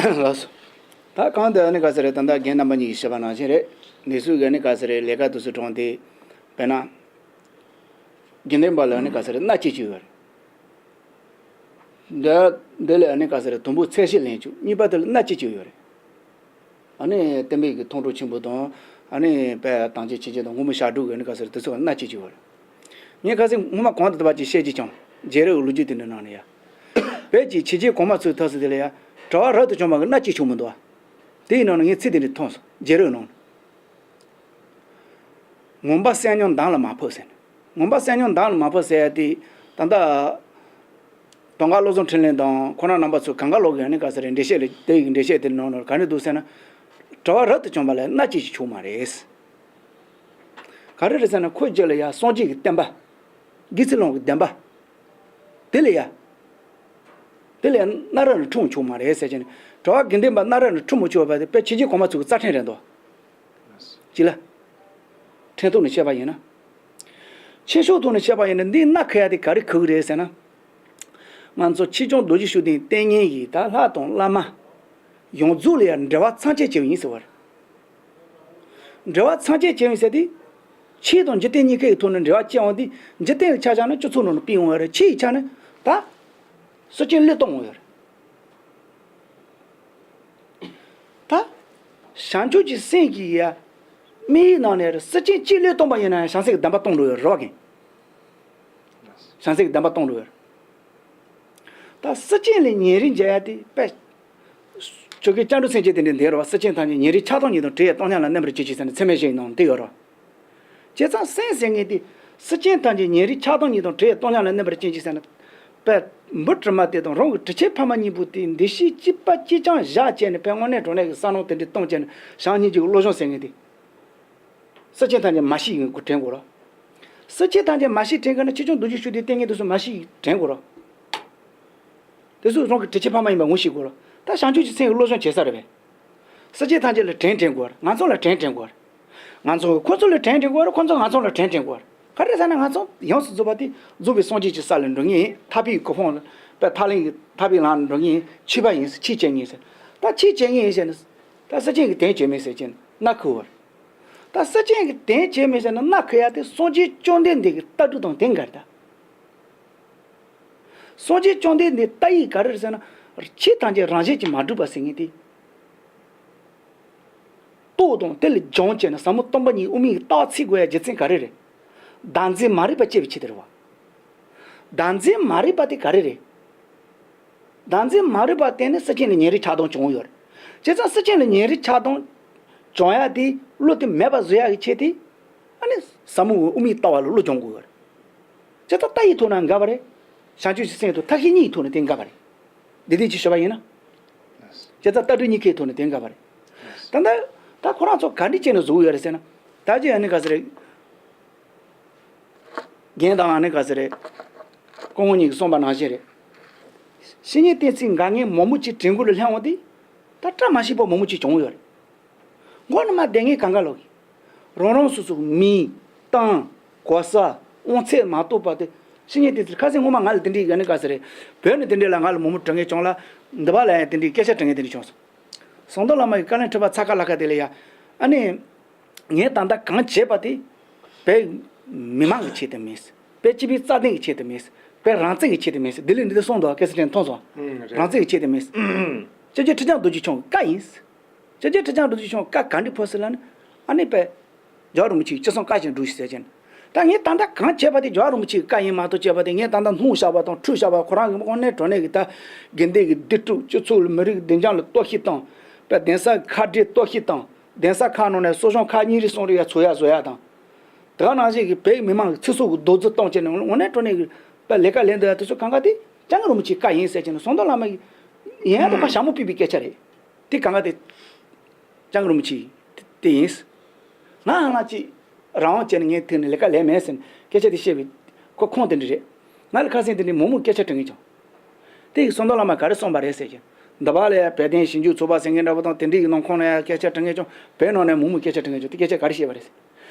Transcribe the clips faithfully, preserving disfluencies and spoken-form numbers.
ལགས་སོ། ད་གང་དུ་ཨ་ནི་ག་ཟེར་རེད། ད་ལྟ་རྒན་རྣམ་པ་གཉིས་ཀྱིས་བཤད་པ་ནང་བཞིན་རེད། འདི་ཚོས་གི་ཨ་ནི་ག་ཟེར་རེད། ལས་ཀ་དེ་ཚོ་དྲངས་ཏེ། དཔེར་ན། དགེ་འདུན་པ་ལ་ཨ་ནི་ག་ཟེར་རེད། མནའ་སྐྱེལ་གྱི་ཡོད་རེད། འདི་འདི་ལས་ཨ་ནི་ག་ཟེར་རེད། དུམ་བུ་ཚད་གཞི་ལེན་བཅུག་གཉིས་པ་དེ་ལ་མནའ་སྐྱེལ་གྱི་ཡོད་རེད། ཨ་ནི་བསྟན་པའི་གི་མཐོང་གྲོལ་ཆེན་པོ་དང་། ཨ་ནི་དཔལ་དམ་ཅན་ཆོས་རྒྱལ་དང་སྔོན་མོ་ཞབས་དྲུང་གི་ཨ་ནི་ག་ཟེར་རེད། དེ་ཚོ་གི་མནའ་སྐྱེལ་གྱི་ཡོད་རེད། ངས་ཁ་སང་སྔོན་མ་གོང་དུ་དུ་བ་ཅིག་བཤད་ཀྱི་ཀྱང་། རྒྱལ་རབས་ཀྱི་ལོ་རྒྱུས་དེ་འདྲ་ནང་ནས་ཡ། བོད་ཀྱི་ཆོས་བརྒྱུད་གོང་མ་ཚོའི་ཐོག་སུ་དེ་ལ་ཡ། གྲྭ་པ་རབ་ཏུ་བྱུང་བ་གི་མནའ་སྐྱེལ་བྱུང་མི་འདུག་བ། དེའི་ནང་ནས་ངས་ཚིག་དེ་འདྲ་མཐོང་སོང་། རྒྱལ་རབས་ནང་ནས། ངན་པ་བསད་སྙོམས་འདམ་ལ་མ་ཕབ་ཟེར་ནས། ངན་པ་བསད་སྙོམས་འདམ་ལ་མ་ཕབ་ཟེར་ཡ་དེ། ད་ལྟ། དོང་ཁ་བློ་བཟང་འཕྲིན་ལས་དང་ཁོ་རང་རྣམ་པ་ཚོས་གང་ག་ལོག་གི་ཨ་ནི་ག་ཟེར་རེད། འགྲེལ་བཤད་ལ་དེ་ཡི་འགྲེལ་བཤད་དེ་ནང་ལ་ག་རེ་འདུག་ཟེར་ན། གྲྭ་པ་རབ་ཏུ་བྱུང་བ་ལ་མནའ་སྐྱེལ་ཞིག་བྱུང་མ་རེད། ག་རེ་རེད་ཟེར་ན། ཁོའི་རྗེས་ལ་ཡ་སངས་རྒྱས་ཀྱི་བསྟན་པ། དགེ་ཚུལ་སློང་གི་བདེན་པ། དེ་ལ་ཡ། དེ་ལ་ཡ་མནའ་རབ་ལ་འཁྲུངས་བྱུང་མ་རེད་ཟེར་གྱི་ནི། གྲྭ་པ་དགེ་འདུན་པ་མནའ་རབ་ལ་འཁྲུངས་མ་བྱུང་བ་དེ་དཔེ་ཆོས་བརྒྱུད་གོང་མ་ཚོ་གི་རྩ་ཕྲན་རེད་འདུག་ཅི་ལ། ཕྲན་ཐོག་ནས་བཤད་པ་ཡིན་ན། ཆོས་ཕྱོགས་ཐོག་ནས་བཤད་པ་ཡིན་ན། འདིའི་མནའ་ཁེལ་ཡ་དེ་ག་རེ་ཁེལ་གི་རེད་ཟེར་ན། ང་ཚོ་ཆོས་སྐྱོང་རྡོ་རྗེ་ཤུགས་ལྡན་བསྟེན་མཁན་གྱི་ད་ལྷ་དང་བླ་མ། ཡོངས་རྫོགས་ལ་ཡང་འབྲེལ་བ་མཚམས་ཆད་བྱས་པ་ཡིན་ཟེར་བ་རེད། འབྲེལ་བ་མཚམས་ཆད་བྱས་པ་ཡིན་ཟེར་དུས། ཆོས་དང་འཇིག་རྟེན་གཉིས་ཀའི་ཐོག་ནས་འབྲེལ་བ་བཅད་འོང་དུས། འཇིག་རྟེན་གྱི་ཆ་བཞག་ན་སྤྱི་ཚོགས་ནང་ནས་སྤེལ་འོང་བ་རེད། ཆོས་ཀྱི་ཆ་ནས་ད། སྲིད་སྐྱོང་བློས་གཏོང་འོང་བ་རེད། ད། བྱང་ཆུབ་ཀྱི་སེམས་ཀྱི་ཡ། དམིགས་ཡུལ་ནང་ནས་རེད། སྲིད་སྐྱོང་གཅིག་བློས་གཏོང་པ་ཡིན་ན་ཡང་བྱང་སེམས་ཀྱི་བདེན་པ་གཏོང་འགྲོ་ཡོད་རེད་བ་གིན། བྱང་སེམས་ཀྱི་བདེན་པ་གཏོང་འགྲོ་ཡོད་རེད། ད་སྲིད་སྐྱོང་ལ་ཉེ་རིང་མཇལ་ཡ་དེ་དཔེ། ཆོས་ཀྱི་སྐྱབས་འགྲོ་སེམས་བསྐྱེད་དེ་འདྲ་འདི་རེད་བ། སྲིད་སྐྱོང་ཐམས་ཅད་ཉེ་རིང་ཆགས་སྡང་གཉིས་དང་བྲལ་ཡས་སྟོང་ཉིད་ལ་གནས་པར་གྱུར་ཅིག་ཟེར་ནས་ཚད་མེད་བཞི་ཡི་ནང་འདུས་ཡོད་རེད། བྱས་ཙང་སེམས་ཟེར་མཁན་དེ། སྲིད་སྐྱོང་ཐམས་ཅད་ཉེ་རིང་ཆགས་སྡང་གཉིས་དང་བྲལ་ཡས་སྟོང་ཉིད་ལ་གནས་པར་གྱུར་ཅིག་ཟེར་ནས། དཔེ། འབུ་དྲི་མ་དེ་དང་རང་གི་དྲི་ཆབ་ཕ་མ་གཉིས་པོ་དེ་འདི་ཤེས་གཅིག་པ་གཅིག་རྐྱང་བཞག་བྱས་ནས། དཔེ་དངོས་གནས་དྲང་གནས་ཀྱི་བསམ་བློ་དེ་འདྲ་བཏང་བྱས་ནས། བྱམས་སྙིང་རྗེ་གི་བློ་སྦྱོང་ཟེར་མཁན་དེ། སྲིད་སྐྱོང་ཐམས་ཅད་མ་ཤི་ཡིན་དགོས་དྲན་དགོས་ར། སྲིད་སྐྱོང་ཐམས་ཅད་མ་ཤི་དྲན་དགོས་ན། ཆོས་སྐྱོང་རྡོ་རྗེ་ཤུགས་ལྡན་བསྟེན་མཁན་དེ་ཚོ་མ་ཤི་དྲན་དགོས་ར། དེ་ཚོ་རང་གི་དྲིན་ཆེན་ཕ་མ་ཡིན་པ་ངོ་ཤེས་དགོས་ར། ད་བྱང་ཆུབ་ཀྱི་སེམས་ཀྱི་བློ་སྦྱོང་བྱེད་ས་རེད་པས། སྲིད་སྐྱོང་ཐམས་ཅད་ལ་དྲན་དྲན་དགོས་ར། ང་ཚོ་ལ་དྲན་དྲན་དགོས་ར། ང་ཚོ་ཁོ་ཚོ་ལ་དྲན་དྲན་དགོས་ར། ཁོ་ཚོ་ང་ཚོ་ལ་དྲན་དྲན་དགོས་ར། ག་རེ་ཟེར་ན། ང་ཚོ་ཡོངས་སུ་རྫོགས་པ་དེ་རྫོགས་པའི་སངས་རྒྱས་ཀྱི་ས་ལ་འགྲོ་མཁན་ཡིན། ཐར་པའི་གོ་འཕང་ལ་དཔེ་ཐར་ལམ་གྱི་ཐར་པའི་ལམ་ལ་འགྲོ་མཁན་ཡིན། ཆོས་པ་ཡིན། ཆོས་བྱེད་མཁན་ཡིན་ཟེར། ད་ཆོས་བྱེད་མཁན་ཡིན་ཟེར་ན། ད་སྲིད་སྐྱོང་གི་དོན་བྱེད་མིན་ཟེར་གྱིན་མནའ་ཁུ་བར། ད་སྲིད་སྐྱོང་གི་དོན་བྱེད་མིན་ཟེར་ན་མནའ་ཁུ་ཡ་དེ་སངས་རྒྱས་བཅོམ་ལྡན་འདས་ཀྱི་ལྟ་གྲུབ་དང་དེ་འགལ་ད། སངས་རྒྱས་བཅོམ་ལྡན་འདས་ལྟ་ཡིག་ག་རེ་རེད་ཟེར་ན། ཆོས་ཐམས་ཅད་རང་བཞིན་གྱིས་མ་གྲུབ་པ་ཟེར་མཁན་དེ། རྟོགས་དང་དེ་ལས་སྦྱངས་བྱས་ནས་ཟབ་མོ་སྟོང་པ་ཉིད་དབུ་མའི་ལྟ་བ་ཚིག་དགོས་ཡ་རྒྱུ་མཚན་ག་རེ་རེད། བདག་འཛིན་མ་རིག་པ་སྐྱེ་བའི་ཆེད་དུ་རེད་བ། བདག་འཛིན་མ་རིག་པ་དེ་ག་རེ་རེད། བདག་འཛིན་མ་རིག་པ་བརྟེན་ནས་སྲིད་སྐྱོང་ལ་ཉེ་རིང་ཆགས་སྡང་བྱུང་ཡོད་རེད། བྱས་ཙང་སྲིད་སྐྱོང་ལ་ཉེ་རིང་ཆགས་སྡང་བྱུང་ཡ་དེ་བློ་དེ་མེད་པ་བཟོ་ཡ་གི་ཆེད་དེ། ཨ་ནི་ཟབ་མོ་དབུ་མའི་ལྟ་བ་ལ་བློ་སྦྱོང་དགོས་ཡོད་རེད། བྱས་ཙང་ལྟ་ཡི་ཐོག་ན་འགལ་བ་རེད། བྱང་ཆུབ་ཀྱི་སེམས་ཐོག་ཐབས་ཤེས་གཉིས་ཀྱི་ཐོག་ནས་དེ་འགལ་བ་རེད། འདི་དེ་ཅིག་ཤོད་པ་ཡིན་ན། བྱས་ཙང་ལྟ་གྲུབ་གཉིས་ཀའི་ཐོག་ནས་དེ་འགལ་བ་རེད། ད་ལྟ་ད་ཁོ་རང་ཚོ་ག་འདྲ་བྱས་ནས་བཟོ་གི་ཡོད་རེད་ཟེར་ན། ད་ཅི་ཨ་ནི་ག་ཟེར་རེད། རྒན་དང་ཨ་ནི་ག་ཟེར་རེད། སྐུ་ངོ་གཉིས་ཀྱིས་གསུངས་པ་ནང་བཞིན་རེད། བཤེས་གཉེན་བསྟེན་ཚིག་འགལ་ངེས་མང་པོ་ཅིག་དྲན་གོ་ལ་སླེབས་འོང་དུས། ད་བཀྲ་མ་ཤིས་པ་མང་པོ་ཅིག་བྱུང་ཡོད་རེད། མགོ་ནས་མར་བསྡད་ངེས་གང་ག་ལོག་གི། རང་རང་སོ་སོའི་མིང་། གཏམ། གོ་ས། དབང་ཚད་མ་གཏོགས་པ་དེ། བཤེས་གཉེན་བསྟེན་ཚིག་ཁ་སང་སྔོན་མ་ང་ལ་དེ་འདྲའི་ཨ་ནི་ག་ཟེར་རེད། བོད་ནས་དེ་འདྲའི་ལ་ང་ལ་མང་པོ་དྲི་ངེས་བྱུང་ལ། འདི་པ་ལ་ཡང་དེ་འདྲའི་སྐད་ཆ་དྲི་ངེས་དེ་འདྲ་བྱུང་སོང་། ཟམ་གདོང་བླ་མ་ཡི་བཀའ་བློན་ཁྲི་པ་ཚ་ཁ་ལ་ཁ་དེ་ལ་ཡ། ཨ་ནི། ངས་ད་ལྟ་གང་བྱས་པ་དེ། བོད་མི་མང་གི་ཆེད་དུ་མིན། བོད་སྤྱི་པའི་རྩ་དོན་གྱི་ཆེད་དུ་མིན། བོད་རང་བཙན་གྱི་ཆེད་དུ་མིན། འདི་ལས་འདི་ལྟར་གསུངས་འདུག་སྐད་ཆ་དྲན་མཐོང་སོང་། ཨང་། རེད། རང་བཙན་གྱི་ཆེད་དུ་མིན། སྤྱི་རྒྱ་ཁྲི་བྱང་རྡོ་རྗེ་འཆང་གི་བཀའ་ཡིན། སྤྱི་རྒྱ་ཁྲི་བྱང་རྡོ་རྗེ་འཆང་གི་བཀའ་ག་འདྲ་ཕོག་སྲིད་ལ་ནི། ཨ་ནི་བོད། རྒྱལ་བ་རིན་པོ་ཆེ་གི་ཅི་གསུང་བཀའ་བཞིན་སྒྲུབ་ཤིག་ཟེར་གྱིན། ད་ངས་ད་ལྟ་གང་བྱས་པ་དེ་རྒྱལ་བ་རིན་པོ་ཆེ་གི་བཀའ་ཡིན་མ་གཏོགས། བྱས་པ་དེ་ངས་ད་ལྟ་སྣང་བཞག་པ་དང་འཁྲུལ་བཞག་པ། ཁོ་རང་གི་དངོས་གནས་དྲང་གནས་ཀྱི་ད་དགེ་འདུན་གྱི་སྡིག་སྒྲིབ། སྤྱི་ཚོགས་ལ་མི་རིགས་བདེ་འཇགས་ལ་གཏོར་བཤིག་བཏང་། དཔེ་གདན་ས་ཁ་བྲལ་གཏོར་བཤིག་བཏང་། གདན་ས་ཁག་ནང་ནས་གསོ་སྦྱོང་ཁག་གཉིས་རེ་གསུམ་རེ་ཡ་ཚོགས་ཡ་བཟོ་ཡ་དང་། དེ་ག་ནང་བཞིན་གྱི་བོད་མི་མང་གི་ཚེ་སྲོག་གི་རྡོག་རྫིས་གཏོང་བྱས་ནས་དངོས་གནས་དྲང་གནས་ཀྱི་དཔེ་ལས་ཀ་ལས་འདུག་ཡ་དེ་ཚོ་གང་ག་དེ་སྐྱབས་མགོན་རིན་པོ་ཆེའི་བཀའ་ཡིན་ཟེར་གྱིན། ཟམ་གདོང་བླ་མ་ཡིན་ཡང་དུ་ཁ་ཞྭ་མོ་ཕུད་པའི་སྐད་ཆ་རེད། དེ་གང་ག་དེ། སྐྱབས་མགོན་རིན་པོ་ཆེ་དེ་ཡིན། ང་ཧ་ལམ་ཅིག་རང་དབང་བྱས་ནས་ངའི་ཐད་ནས་ལས་ཀ་ལས་མེད་ཟེར་ནས་སྐད་ཆ་དེ་བཤད་པའི་ཁོ་ཁོང་དེ་འདྲ་རེད། ང་ལ་ཁ་སང་དེ་འདྲའི་མང་མང་སྐད་ཆ་དྲི་ངེས་བྱུང་། དེ་ཡི་ཟམ་གདོང་བླ་མ་ག་རེ་གསུངས་པ་རེད་ཟེར་གྱིན། འདི་པ་ལ་ཡ་བོད་དོན་ཞིབ་འཇུག་ཚོགས་པ་ཟེར་མཁན་འདྲ་པོ་དང་དེ་འདྲའི་ཡི་ནང་ཁོངས་ལ་ཡ་སྐད་ཆ་དྲི་ངེས་བྱུང་། བོད་ནང་ནས་མང་མང་སྐད་ཆ་དྲི་ངེས་བྱུང་། དེ་སྐད་ཆ་ག་རེ་བཤད་པ་རེད་ཟེར།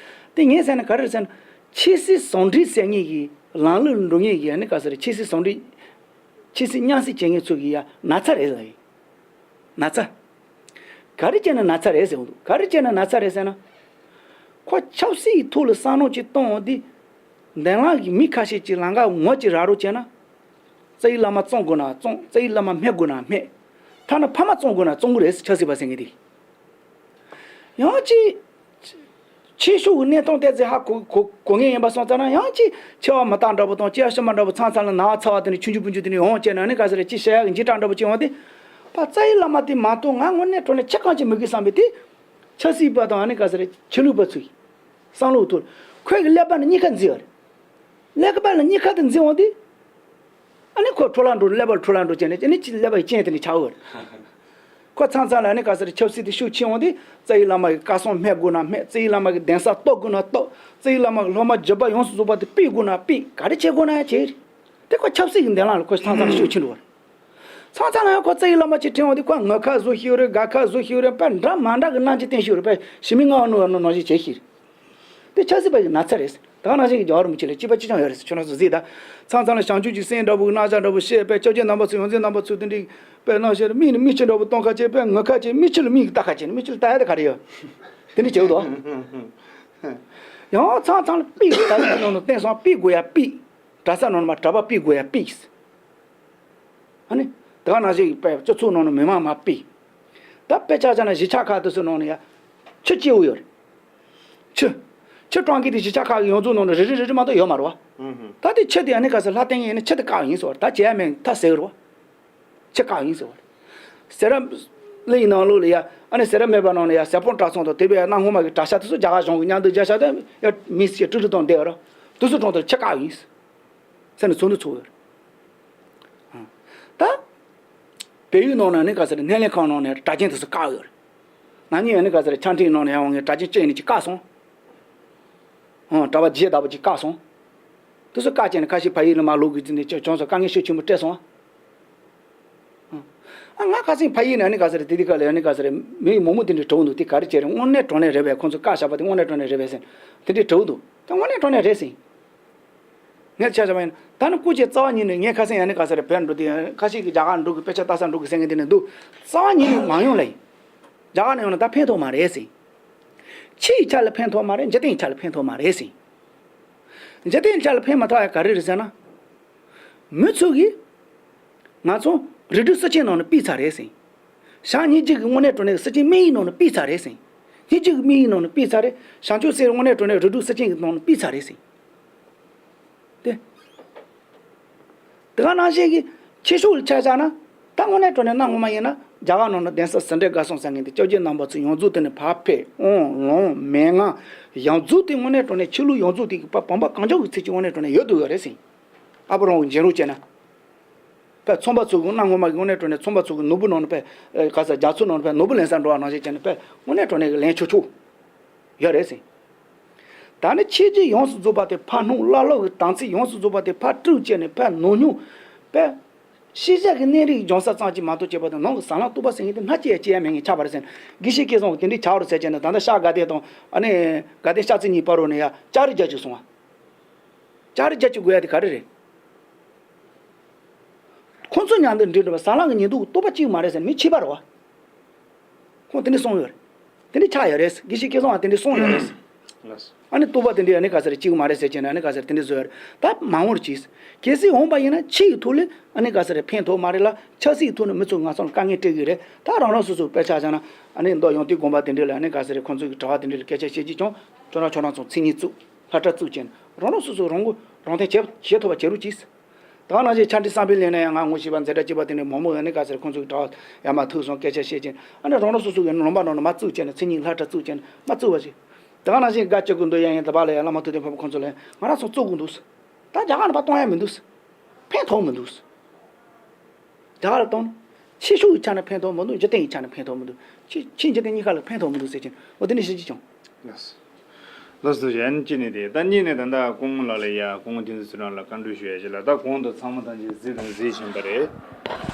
དེ་ངས་ཟེར་ན་ག་རེ་རེད་ཟེར་ན། ཆོས་སྲིད་ཟུང་འབྲེལ་ཟེར་མཁན་གྱི་ལམ་ལུགས་འགྲོ་མཁན་གྱི་ཨ་ནི་ག་ཟེར་རེད། ཆོས་སྲིད་ཟུང་འབྲེལ། ཆོས་སྲིད་མཉམ་བསྲེས་བྱེད་མཁན་ཚོ་གི་ཡ་ན་ཚ་རེད་ལ་ཡིན། ན་ཚ། ག་རེ་བྱས་ན་ན་ཚ་རེད་ཟེར་འོང་འདུག་ག་རེ་བྱས་ན་ན་ཚ་རེད་ཟེར་ན། ཁོ་ཆབ་སྲིད་ཀྱི་ཐོག་ལ་བསམ་བློ་ཅིག་གཏོང་འོང་དུས། འདན་ལང་གི་མི་ཁ་ཤས་ཀྱིས་ལམ་ཁ་ངོ་ཅིག་རག་རོགས་བྱས་ན། རྩ་བའི་བླ་མ་བཙོང་དགོས་ན་བཙོང་། རྩ་བའི་བླ་མ་སྨད་དགོས་ན་སྨད། ཐ་ན་ཕ་མ་བཙོང་དགོས་ན་བཙོང་གི་རེད་ཟེར། ཆབ་སྲིད་པ་ཟེར་མཁན་དེ། ཡང་ཅིག་ཆོས་ཕྱོགས་ཀྱི་གནས་སྟངས་ཏོག་ཙམ་ཧ་གོ་གོ་གོ་མཁན་ཡིན་པ་སོང་ཙང་ན། ཡང་ཅིག་ཆེ་བ་མི་རྟག་འདྲ་པོ་དང་། སྐྱེ་བ་ཕྱི་མ་འདྲ་པོ། མཚམས་མཚམས་ལ་ན་བ་ཚ་བ་དེ་ནི་ཆུང་ཆུང་པོ་ཆུང་དེ་ནི་འོང་བྱས་ན། ཨ་ནི་ག་ཟེར་རེད། ཅིག་བཤད་ཡག་གི་འཇིགས་སྐྲག་འདྲ་པོ་ཅིག་འོང་དུས། ཕར་རྩ་བའི་བླ་མ་དེ་མ་གཏོགས་ང་དངོས་གནས་དྲང་གནས་ཅི་གང་ཅིག་མི་དགོས་བསམ་པའི་དེ། ཆབ་སྲིད་པ་དང་ཨ་ནི་ག་ཟེར་རེད། ཆོས་ལུགས་པ་ཚོའི་བསམ་བློའི་ཐོག་ཁོའི་གི་ཀླད་པ་ནི་གཉིས་ཀ་འཛིན་པ་རེད། ཀླད་པ་ལ་གཉིས་ཀ་དེ་འཛིན་འོང་དུས། ཨ་ནི་ཁོ་འཕྲོ་བརླག་འགྲོ། ཀླད་པ་འཕྲོ་བརླག་འགྲོ་བྱས་ནས། ཨ་ནི་ཅི་ཀླད་པ་ཡི་རྐྱེན་དེ་ནི་ཆགས་འོང་། ཁོ་མཚམས་མཚམས་ལ་ཨ་ནི་ག་ཟེར་རེད། ཆབ་སྲིད་དེ་ཤུགས་ཆེ་འོང་དུས། རྩ་བའི་བླ་མ་གི་བཀའ་གསུང་སྨད་དགོས་ན་སྨད། རྩ་བའི་བླ་མ་གི་གདན་ས་གཏོར་དགོས་ན་གཏོར། རྩ་བའི་བླ་མ་གི་སློབ་མ་བརྒྱུད་པ་ཡོངས་སུ་རྫོགས་པ་དེ་ཕུད་དགོས་ན་ཕུད། ག་རེ་བྱེད་དགོས་ན་ཡང་བྱེད། དེ་ཁོ་ཆབ་སྲིད་ཀྱི་འདན་ལང་ལ་ཁོ་མཚམས་མཚམས་ལ་ཤུགས་ཆེན་པོ་རེད། མཚམས་མཚམས་ལ་ཡང་ཁོ་རྩ་བའི་བླ་མ་ཅིག་དྲན་འོང་དུས། ཁོ་ངུ་ཁ་བཟོ་ཤེས་རེད། དགའ་ཁ་བཟོ་ཤེས་རེད། དཔེ་འདྲ་མི་འདྲ་གི་རྣམ་འགྱུར་བསྟན་ཤེས་རེད། དཔེ་ཞི་མི་ངར་བ་ནང་ནང་བཞིན་བྱེད་ཤེས་རེད། དེ་ཆབ་སྲིད་པ་ཡི་ན་ཚ་རེད། ད་ག་ནང་བཞིན་གྱི་རྒྱལ་བ་རིན་པོ་ཆེ་ལ་གཅིག་པ་གཅིག་རྐྱང་ཡོད་རེད་ཟེར། ཁྱོད་རང་ཚོ་གཟིགས་དང་། མཚམས་མཚམས་ལ་བྱང་ཆུབ་ཀྱི་སེམས་འདྲ་པོ་གི་རྣམ་གཞག་འདྲ་པོ་བཤད། དཔེ་སྐྱབས་རྗེ་རྣམ་པ་ཚོ། ཡོངས་འཛིན་རྣམ་པ་ཚོ་དེ་འདྲའི་དཔེ་རྣམ་བཤད་རེད། མིག་ནི་མིག་ཆུ་འདྲ་པོ་གཏོང་ཁ་བྱེད། དཔེ་ངུ་ཁ་བྱེད། མིག་ཆུ་ལ་མིག་གིས་ལྟ་ཁ་བྱེད་ནི། མིག་ཆུ་ལ་ལྟ་ཡ་དེ་ག་རེ་ཡོད། དེ་འདྲ་བྱེད་འདུག་ཡང་མཚམས་མཚམས་ལ་ཕུད། གྲྭ་ས་ནང་ནས་བསྟན་སོང་། ཕུད་དགོས་ཡ་ཕུད། གྲྭ་ས་ནང་ནས་མར་གྲྭ་པ་ཕུད་དགོས་ཡ་ཕུད། ཨ་ནི། དེ་ག་ནང་བཞིན་དཔེ་སྤྱི་ཚོགས་ནང་ནས་མི་མང་མར་ཕུད། ད་དཔེ་ཆ་བཞག་ན་གཞིས་ཆགས་ཁག་དེ་ཚོའི་ནང་ནས་ཡ། ཆུ་སྐྱེལ་འོ་ཡོད་རེད། ཆུ། ཆུ་སྤྲང་གི་དེ་གཞིས་ཆགས་ཁག་གི་ཡོངས་རྫོགས་ནང་ནས་རེ་རེ་རེ་རེ་མ་གཏོགས་ཡོད་མ་རེད་པ། ད་དེ་ཆུ་དེ་ཨ་ནི་ག་ཟེར། ལྷ་བསྟན་ཡིན་ན་ཆུ་དེ་བཀག་ཡིན་ཟེར་བ་རེད། ད་བྱེད་ཡ་མེད། ད་ཟེར་བ་རེད་པ། ཆུ་བཀག་ཡིན་ཟེར་བ་རེད། སེ་ར་གླིང་ནང་ལོགས་ལ་ཡ། ཨ་ནི་སེ་ར་སྨད་པ་ནང་ལ་ཡ། ཟས་སྤུངས་གྲྭ་ཚང་དང་། དེ་བས་གནའ་སྔོན་མ་གི་གྲྭ་ཤག་དེ་ཚོ་རྒྱ་གར་གཞུང་གི་མཉམ་དུ་རྒྱ་ཤག་དེ་ཡ་མི་སེར་ཀྲུག་ཀྲུག་བཏང་བསྡད་པ་རེད། དེ་ཚོ་དྲུང་དུ་ཆུ་བཀག་ཡིན་ཟེར་ནས་ཚོགས་འདུ་ཚོགས་ཡོད་རེད། ད། བལ་ཡུལ་ནང་ན་ནི་ག་ཟེར། སྣེ་ལེན་ཁང་ནང་ནས་གྲྭ་རྒྱུན་དེ་ཚོ་བཀག་ཡོད་རེད། ང་གཉིས་ཡང་ནི་ག་ཟེར། ཆ་འཕྲིན་ནང་ནས་ཡང་ངས་གྲྭ་རྒྱུན་གཅིག་ནས་ཅིག་བཀག་སོང་། ཨང་། གྲྭ་པ་བརྒྱད་ལྟ་བུ་ཅིག་བཀག་སོང་། དེ་ཚོ་བཀག་བྱས་ནས་ཁ་ཤས་ཕ་ཡུལ་ལ་མར་ལོག་དགོས་ཀྱི་ནི་ཅིག་བྱུང་སོང་། དཀའ་ངལ་ཤུགས་ཆེན་པོ་སྤྲད་སོང་། ཨང་། ཨ། ང་ཁ་སང་ཕ་ཡུལ་ནས་ནི་ག་ཟེར། དེ་དུས་སྐབས་ལ་ཡང་ནི་ག་ཟེར། མི་མང་པོ་དེ་འདྲ་དྲིས་འདུག་དེ་ག་རེ་བྱས་རེད། དངོས་གནས་དྲང་གནས་རེད་པས། ཁོང་ཚོ་བཀག་བཞག་པ་དེ་དངོས་གནས་དྲང་གནས་རེད་པས་ཟེར། དེ་འདྲ་དྲིས་འདུག་དེ་དངོས་གནས་དྲང་གནས་རེད་ཟེར། ངས་ཆ་བཞག་པ་ཡིན་ན། ད་ནི་སྐུ་མཁྱེན་རྩ་བ་ཉིད་ནས། ངས་ཁ་སང་ཡང་ནི་ག་ཟེར་རེད། བོད་འགྲོ་དུས་ཁ་ཤས་ཀྱིས་རྒྱ་གར་འགྲོ་གི། དཔེ་ཆ་ལྟ་ས་འགྲོ་གི་ཟེར་མཁན་དེ་ནི་འདུག་རྩ་བ་ཉིད་ནས་མ་ཡོང་ལེ། རྒྱ་གར་ནས་ཡོང་ན་ད་ཕན་ཐོགས་མ་རེད་ཟེར། ཕྱི་ཡི་ཆ་ལ་ཕན་ཐོགས་མ་རེད། འཇིག་རྟེན་ཡི་ཆ་ལ་ཕན་ཐོགས་མ་རེད་ཟེར། འཇིག་རྟེན་ཡི་ཆ་ལ་ཕན་མ་ཐོགས་ཡ་ག་རེ་རེད་ཟེར་ན། མི་ཚོ་གིས་ང་ཚོ་རིགས་དྲུག་གསེར་ཆེན་ནང་ནས་ཕུད་ཚར་རེད་ཟེར། ཞག་ཉིས་བརྒྱ་གི་དངོས་གནས་དྲང་གནས་གསེར་ཆེན་སྨན་ཡིག་ནང་ནས་ཕུད་ཚར་རེད་ཟེར། ཉིས་བརྒྱ་གི་སྨན་ཡིག་ནང་ནས་ཕུད་ཚར་རེད། བྱང་ཆུབ་སེམས་དངོས་གནས་དྲང་གནས་རིགས་དྲུག་གསེར་ཆེན་གྱི་ནང་ནས་ཕུད་ཚར་རེད་ཟེར། དེ། དེ་ག་ནང་བཞིན་གྱི་ཆོས་ཕྱོགས་ལ་ཆ་བཞག་ན། ད་དངོས་གནས་དྲང་གནས་གནའ་སྔོན་མ་ཡིན་ན་རྒྱ་གར་ནང་ན་གདན་ས་ཟིན་བྲིས་དགའ་གསུམ་ཟེར་མཁན་དེ་སྐྱབས་རྗེ་རྣམ་པ་ཚོ་ཡོངས་རྫོགས་དེ་ནས་ཕར་ཕེབས། དབང་ལུང་མན་ངག་ཡོངས་རྫོགས་དེ་དངོས་གནས་དྲང་གནས་ཆོས་ལུགས་ཡོངས་རྫོགས་དེ་གི་བ་བམ་པ་གངས་ལྗོངས་ཀྱི་ཚད་ཅིག་དངོས་གནས་དྲང་གནས་ཡོད་དུ་ཡོད་རེད་ཟེར། ཨ་ཕ་རོང་གི་མཇལ་རོགས་བྱས་ན། དཔེ་ཚོང་པ་ཚོ་གི་གནའ་སྔོན་མ་གི་དངོས་གནས་དྲང་གནས་ཚོང་པ་ཚོ་གི་ནོར་བུ་ནང་ནས་དཔེ་ག་ས་རྒྱ་མཚོ་ནང་ནས་དཔེ་ནོར་བུ་ལེན་ས་འགྲོ་བ་ནང་བཞིན་བྱས་ནས་དཔེ་དངོས་གནས་དྲང་གནས་ཀྱི་ལེན་ཆོག་ཆོག་ཡོད་རེད་ཟེར། ད་ནི་ཆོས་བརྒྱུད་ཡོངས་སུ་རྫོགས་པ་དེ་ཕར་སྣང་། བླ་སློབ་ཀྱི་དམ་ཚིག་ཡོངས་སུ་རྫོགས་པ་དེ་ཕར་དཀྲུགས་བྱས་ནས་ཕར་ནོར་ཉུང་། དཔེ་ཤེས་བྱ་གི་གནས་རིགས་སྦྱོང་ས་ཙམ་གྱིས་མ་གཏོགས་བྱས་པ་དང་། ནང་གི་ཟ་ལམ་བཏུབ་པ་ཟེར་མཁན་དེ་སྣ་གཅིག་ཡང་སྐྱེ་ཡ་མེད་མཁན་ཆགས་པ་རེད་ཟེར། དགེ་བཤེས་སྐལ་བཟང་གིས་དེ་འདྲའི་ཆགས་རེད་ཟེར་བྱས་ནས། ད་ལྟ་ཤར་དགའ་ལྡན་དང་ཨ་ནི་དགའ་ལྡན་ཤར་རྩེ་གཉིས་བར་རོ་ནས་ཡ་ལྕགས་རི་རྒྱག་རྒྱུ་སོང་བ། ལྕགས་རི་རྒྱག་རྒྱུ་དགོས་ཡ་དེ་ག་རེ་རེད། ཁོང་ཚོ་མཉམ་དུ་འགྲིག་འགྲོ་བ། ཟ་ལམ་གྱི་ཉིན་དུ་གི་བཏུབ་པ་གཅིག་མ་རེད་ཟེར། མི་ཕྱི་པ་རེད་བ། ཁོང་དེ་འདྲ་གསུངས་ཡོད་རེད། དེ་འདྲ་ཆགས་ཡོད་རེད། དགེ་བཤེས་སྐལ་བཟང་བ་དེ་འདྲ་གསུངས་ཡོད་རེད། ལགས་སོ། ཨ་ནི་བཏུབ་པ་དེ་འདྲ་ཨ་ནི་ག་ཟེར་གཅིག་མ་རེད་ཟེར་བྱས་ནས་ཨ་ནི་ག་ཟེར་དེ་འདྲ་བཟོས་ཡོད་རེད། ད་མ་འོངས་པར་གྱིས། གལ་སྲིད་འོངས་པ་ཡིན་ན་ཆོས་ཀྱི་ཐོག་ལ་ཨ་ནི་ག་ཟེར་ཕན་ཐོགས་མ་རེད་ལ། ཆབ་སྲིད་ཀྱི་ཐོག་ནས་མི་ཚོ་ང་ཚོ་ལ་དཀའ་ངལ་སྤྲད་ཀྱི་རེད། ད་རང་རང་སོ་སོའི་དཔེ་ཆ་བཞག་ན་ཨ་ནི་མདོ་ཡང་ཏིའི་དགོན་པ་དེ་འདྲ་ལ་ཨ་ནི་ག་ཟེར་ཁོང་ཚོ་གི་གྲྭ་པ་དེ་འདྲ་ལ་སྐད་ཆ་བཤད་རྒྱུ་བྱུང་། ཁྱོད་རང་ཁྱོད་རང་ཚོ་མཚན་སྙན་བཙུགས། སློབ་གྲྭ་བཙུགས་བྱས་ནས་རང་རང་སོ་སོ་རང་མགོ་རང་ཐོན་བྱེད་བྱེད་ཐུབ་པ་བྱེད་རོགས་གྱིས། ད་ག་ནང་བཞིན་ཆ་འཕྲིན་གསར་སྤེལ་ལས་ནས་ཡང་ང་ངོ་ཤེས་པ་འཛིན་གྲྭ་གཅིག་པ་དེ་ནས་མང་པོ་ཡང་ནི་ག་ཟེར་ཁོང་ཚོ་གི་གྲྭ་པ་ཡར་མར་ཐུག་སོང་། སྐད་ཆ་བཤད་ཀྱིན་ཨ་ནི་རང་རང་སོ་སོ་གི་ལུང་པ་ནང་ནས་མར་བཙུགས་བྱས་ནས་མཚན་སྙན་སློབ་གྲྭ་བཙུགས་བྱས་ནས་མར་བཙུགས་པ་ཞིག་ད་ག་ནང་བཞིན་དགའ་སྐྱིད་ཀུན་འདུས་གཡས་གཡོན་དེ་པ་ལ་ཡང་བླ་མ་ཐུབ་བསྟན་ཕུན་པོ་ཁོང་ཚོ་ལ་ཡང་ང་རང་ཚོ་བཙུགས་དགོས་འདུག་ད་རྒྱ་གར་ནས་ཕར་གཏོང་ཡ་མི་འདུག་ཕན་ཐོགས་མི་འདུག་རྒྱ་གར་ལ་གཏོང་ན་ཆོས་ཕྱོགས་ཀྱི་ཆ་ནས་ཕན་ཐོགས་མི་འདུག་འཇིག་རྟེན་གྱི་ཆ་ནས་ཕན་ཐོགས་མི་འདུག་ཆོས་ཆོས་འཇིག་རྟེན་གཉིས་ཀ་ལ་ཕན་ཐོགས་མི་འདུག་ཟེར་གྱིན་འོ་དེ་ནས་བཤད་ཀྱི་བྱུང་། ལགས་སོ། ལགས་སོ། གཞན་གཅིག་ནས་དེ་ད་གཉིས་ནས་ད་ལྟ་སྐུ་ངོ་ལགས་ལ་ཡ་སྐུ་ངོ་བསྟན་འཛིན་ཚེ་རིང་ལ་བཀའ་འདྲི་ཞུ་ཡ་ཞིག་ལ། ད་གོང་དུ་ཚང་མ་ཐམས་ཅད་གཟིགས་དང་གཟིགས་བཞིན་པ་རེད།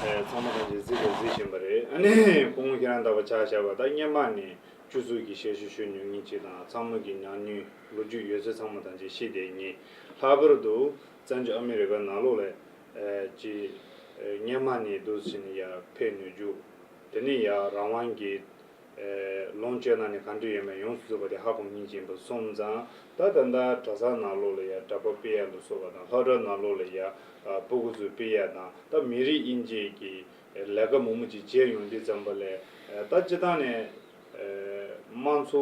ཨེ་ཚང་མ་ཐམས་ཅད་གཟིགས་དང་གཟིགས་བཞིན་པ་རེད། ཨ་ནི་སྐུ་ངོ་ཁྱེད་རང་ལྟ་བུ་ཆ་བཞག་པ་ད་སྔོན་མ་ནས་སྤྱི་ཚོགས་ཀྱི་ཞབས་ཞུ་ཞུ་མྱོང་མཁན་ཅིག་དང་། ཚང་མ་གི་ཉམས་མྱོང་ལོ་རྒྱུས་ཡོད་ཚད་ཚང་མ་ཐམས་ཅད་ཤེས་བསྡད་མཁན། ལྷག་པར་དུ་བཙན་བྱོལ་ཨ་མི་རི་ཀ་ནང་ལོགས་ལ་ཨེ་ཅིག་ཨེ་སྔོན་མ་ནས་འདུག་བྱས་ནས་ཡར་ཕེབས་ནས་བཞུགས། དེ་ནས་ཡང་རང་དབང་གི་ཨེ་ལོངས་སྤྱོད་གནང་ནས་ག་འདྲ་ཡོད་མེད་ཡོངས་སུ་རྫོགས་པ་དེ་ཧ་གོ་སྙིང་རྗེ་ཡིན་པ་སོང་ཙང་། ད་ད་ལྟ་གྲྭ་ཚང་ནང་ལོགས་ལ་ཡང་གྲྭ་པ་སྤེལ་ཡ་ལ་སོགས་པ་དང་། ལྷག་པར་ནང་ལོགས་ལ་ཡང་ཨ་སྤུ་གུ་ཚོ་སྤེལ་ཡ་དང་། ད་མི་རིགས་དབྱེ་འབྱེད་ཀྱི་ལས་ཀ་མང་པོ་ཅིག་བྱས་ཡོང་དུས་ཙམ་པ་ལ། ཨ་ད་སྤྱིར་བཏང་ནས་ཨ་དམངས་གཙོ་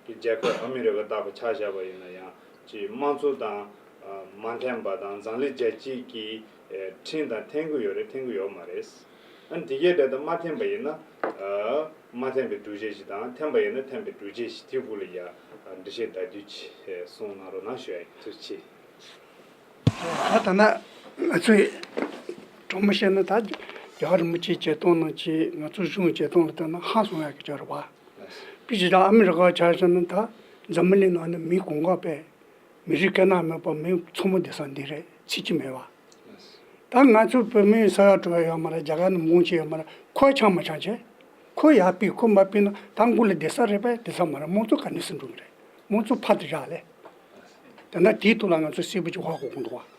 གི་རྒྱལ་ཁབ་ཨ་མི་རི་ཀ་ལྟ་བུ་ཆ་བཞག་པ་ཡིན་ན་ཡང་། ཅིག་དམངས་གཙོ་དང་ཨ་མ་མཐུན་པ་དང་འཛམ་གླིང་རྒྱལ་སྤྱི་གི་ཨ་ཁྲིམས་དང་མཐུན་གྱི་ཡོད་རེད། མཐུན་གྱི་ཡོད་མ་རེད། ཨ་ནི་དེ་གའི་གྲས་དང་མ་མཐུན་པ་ཡིན་ན། ཨ་མ་མཐུན་པའི་སྒྲུབ་བྱེད་ཞིག་དང་། མཐུན་པ་ཡིན་ན་མཐུན་པའི་སྒྲུབ་བྱེད་ཞིག། དེའི་སྐོར་ལ་ཡ་ཨ་འགྲེལ་བཤད་ད་དུས་ཅིག་གསུངས་གནང་རོགས་གནང་ཞུ་ཡ་ཡིན། ཐུགས་རྗེ་ཆེ། ད་ད་ན་ང་ཚོས་དྲང་མོ་བཤད་ན། ད་རྒྱལ་བ་རིན་པོ་ཆེའི་བྱེད་སྟངས་ནང་བྱས། ང་ཚོ་གཞུང་བྱེད་སྟངས་ལ་ལྟ་ན་ཧང་སང་ཡག་གི་ཅིག་རེད་བ། དཔེ་ཆ་ད་ཨ་མི་རི་ཀ་ཆ་བཞག་ན། ད་འཛམ་བུ་གླིང་ནང་ནས་མི་གོ་འགོ་པའི་མི་རིགས་སྐད་ནག་མེད་པ་མི་ཚང་མ་བསྡད་ས་འདི་རེད། ཚིག་གཅིག་མེད་བ། ད་ང་ཚོ་བོད་མི་ས་ཡ་དྲུག་ཡོད་མ་རེད། རྒྱ་གར་ནས་མང་ཆེ་ཡོད་མ་རེད། ཁོ་ཆང་མ་ཆང་བྱས། ཁོ་ཡར་ཕུད་ཁོ་མར་ཕུད་ན་ད་མགོ་ལ་བསྡད་ས་རེད་པས། བསྡད་ས་མ་རེད། དམངས་གཙོ་ག་ནས་སུ་འགྲོ་གི་རེད། དམངས་གཙོ་ཕར་དུ་བཞག་ལས། དེ་འདྲ་དེའི་ཐོག་ལ་ང་ཚོ་གསལ་པོ་ཅིག་ཧ་གོ་དགོས་འདུག་བ།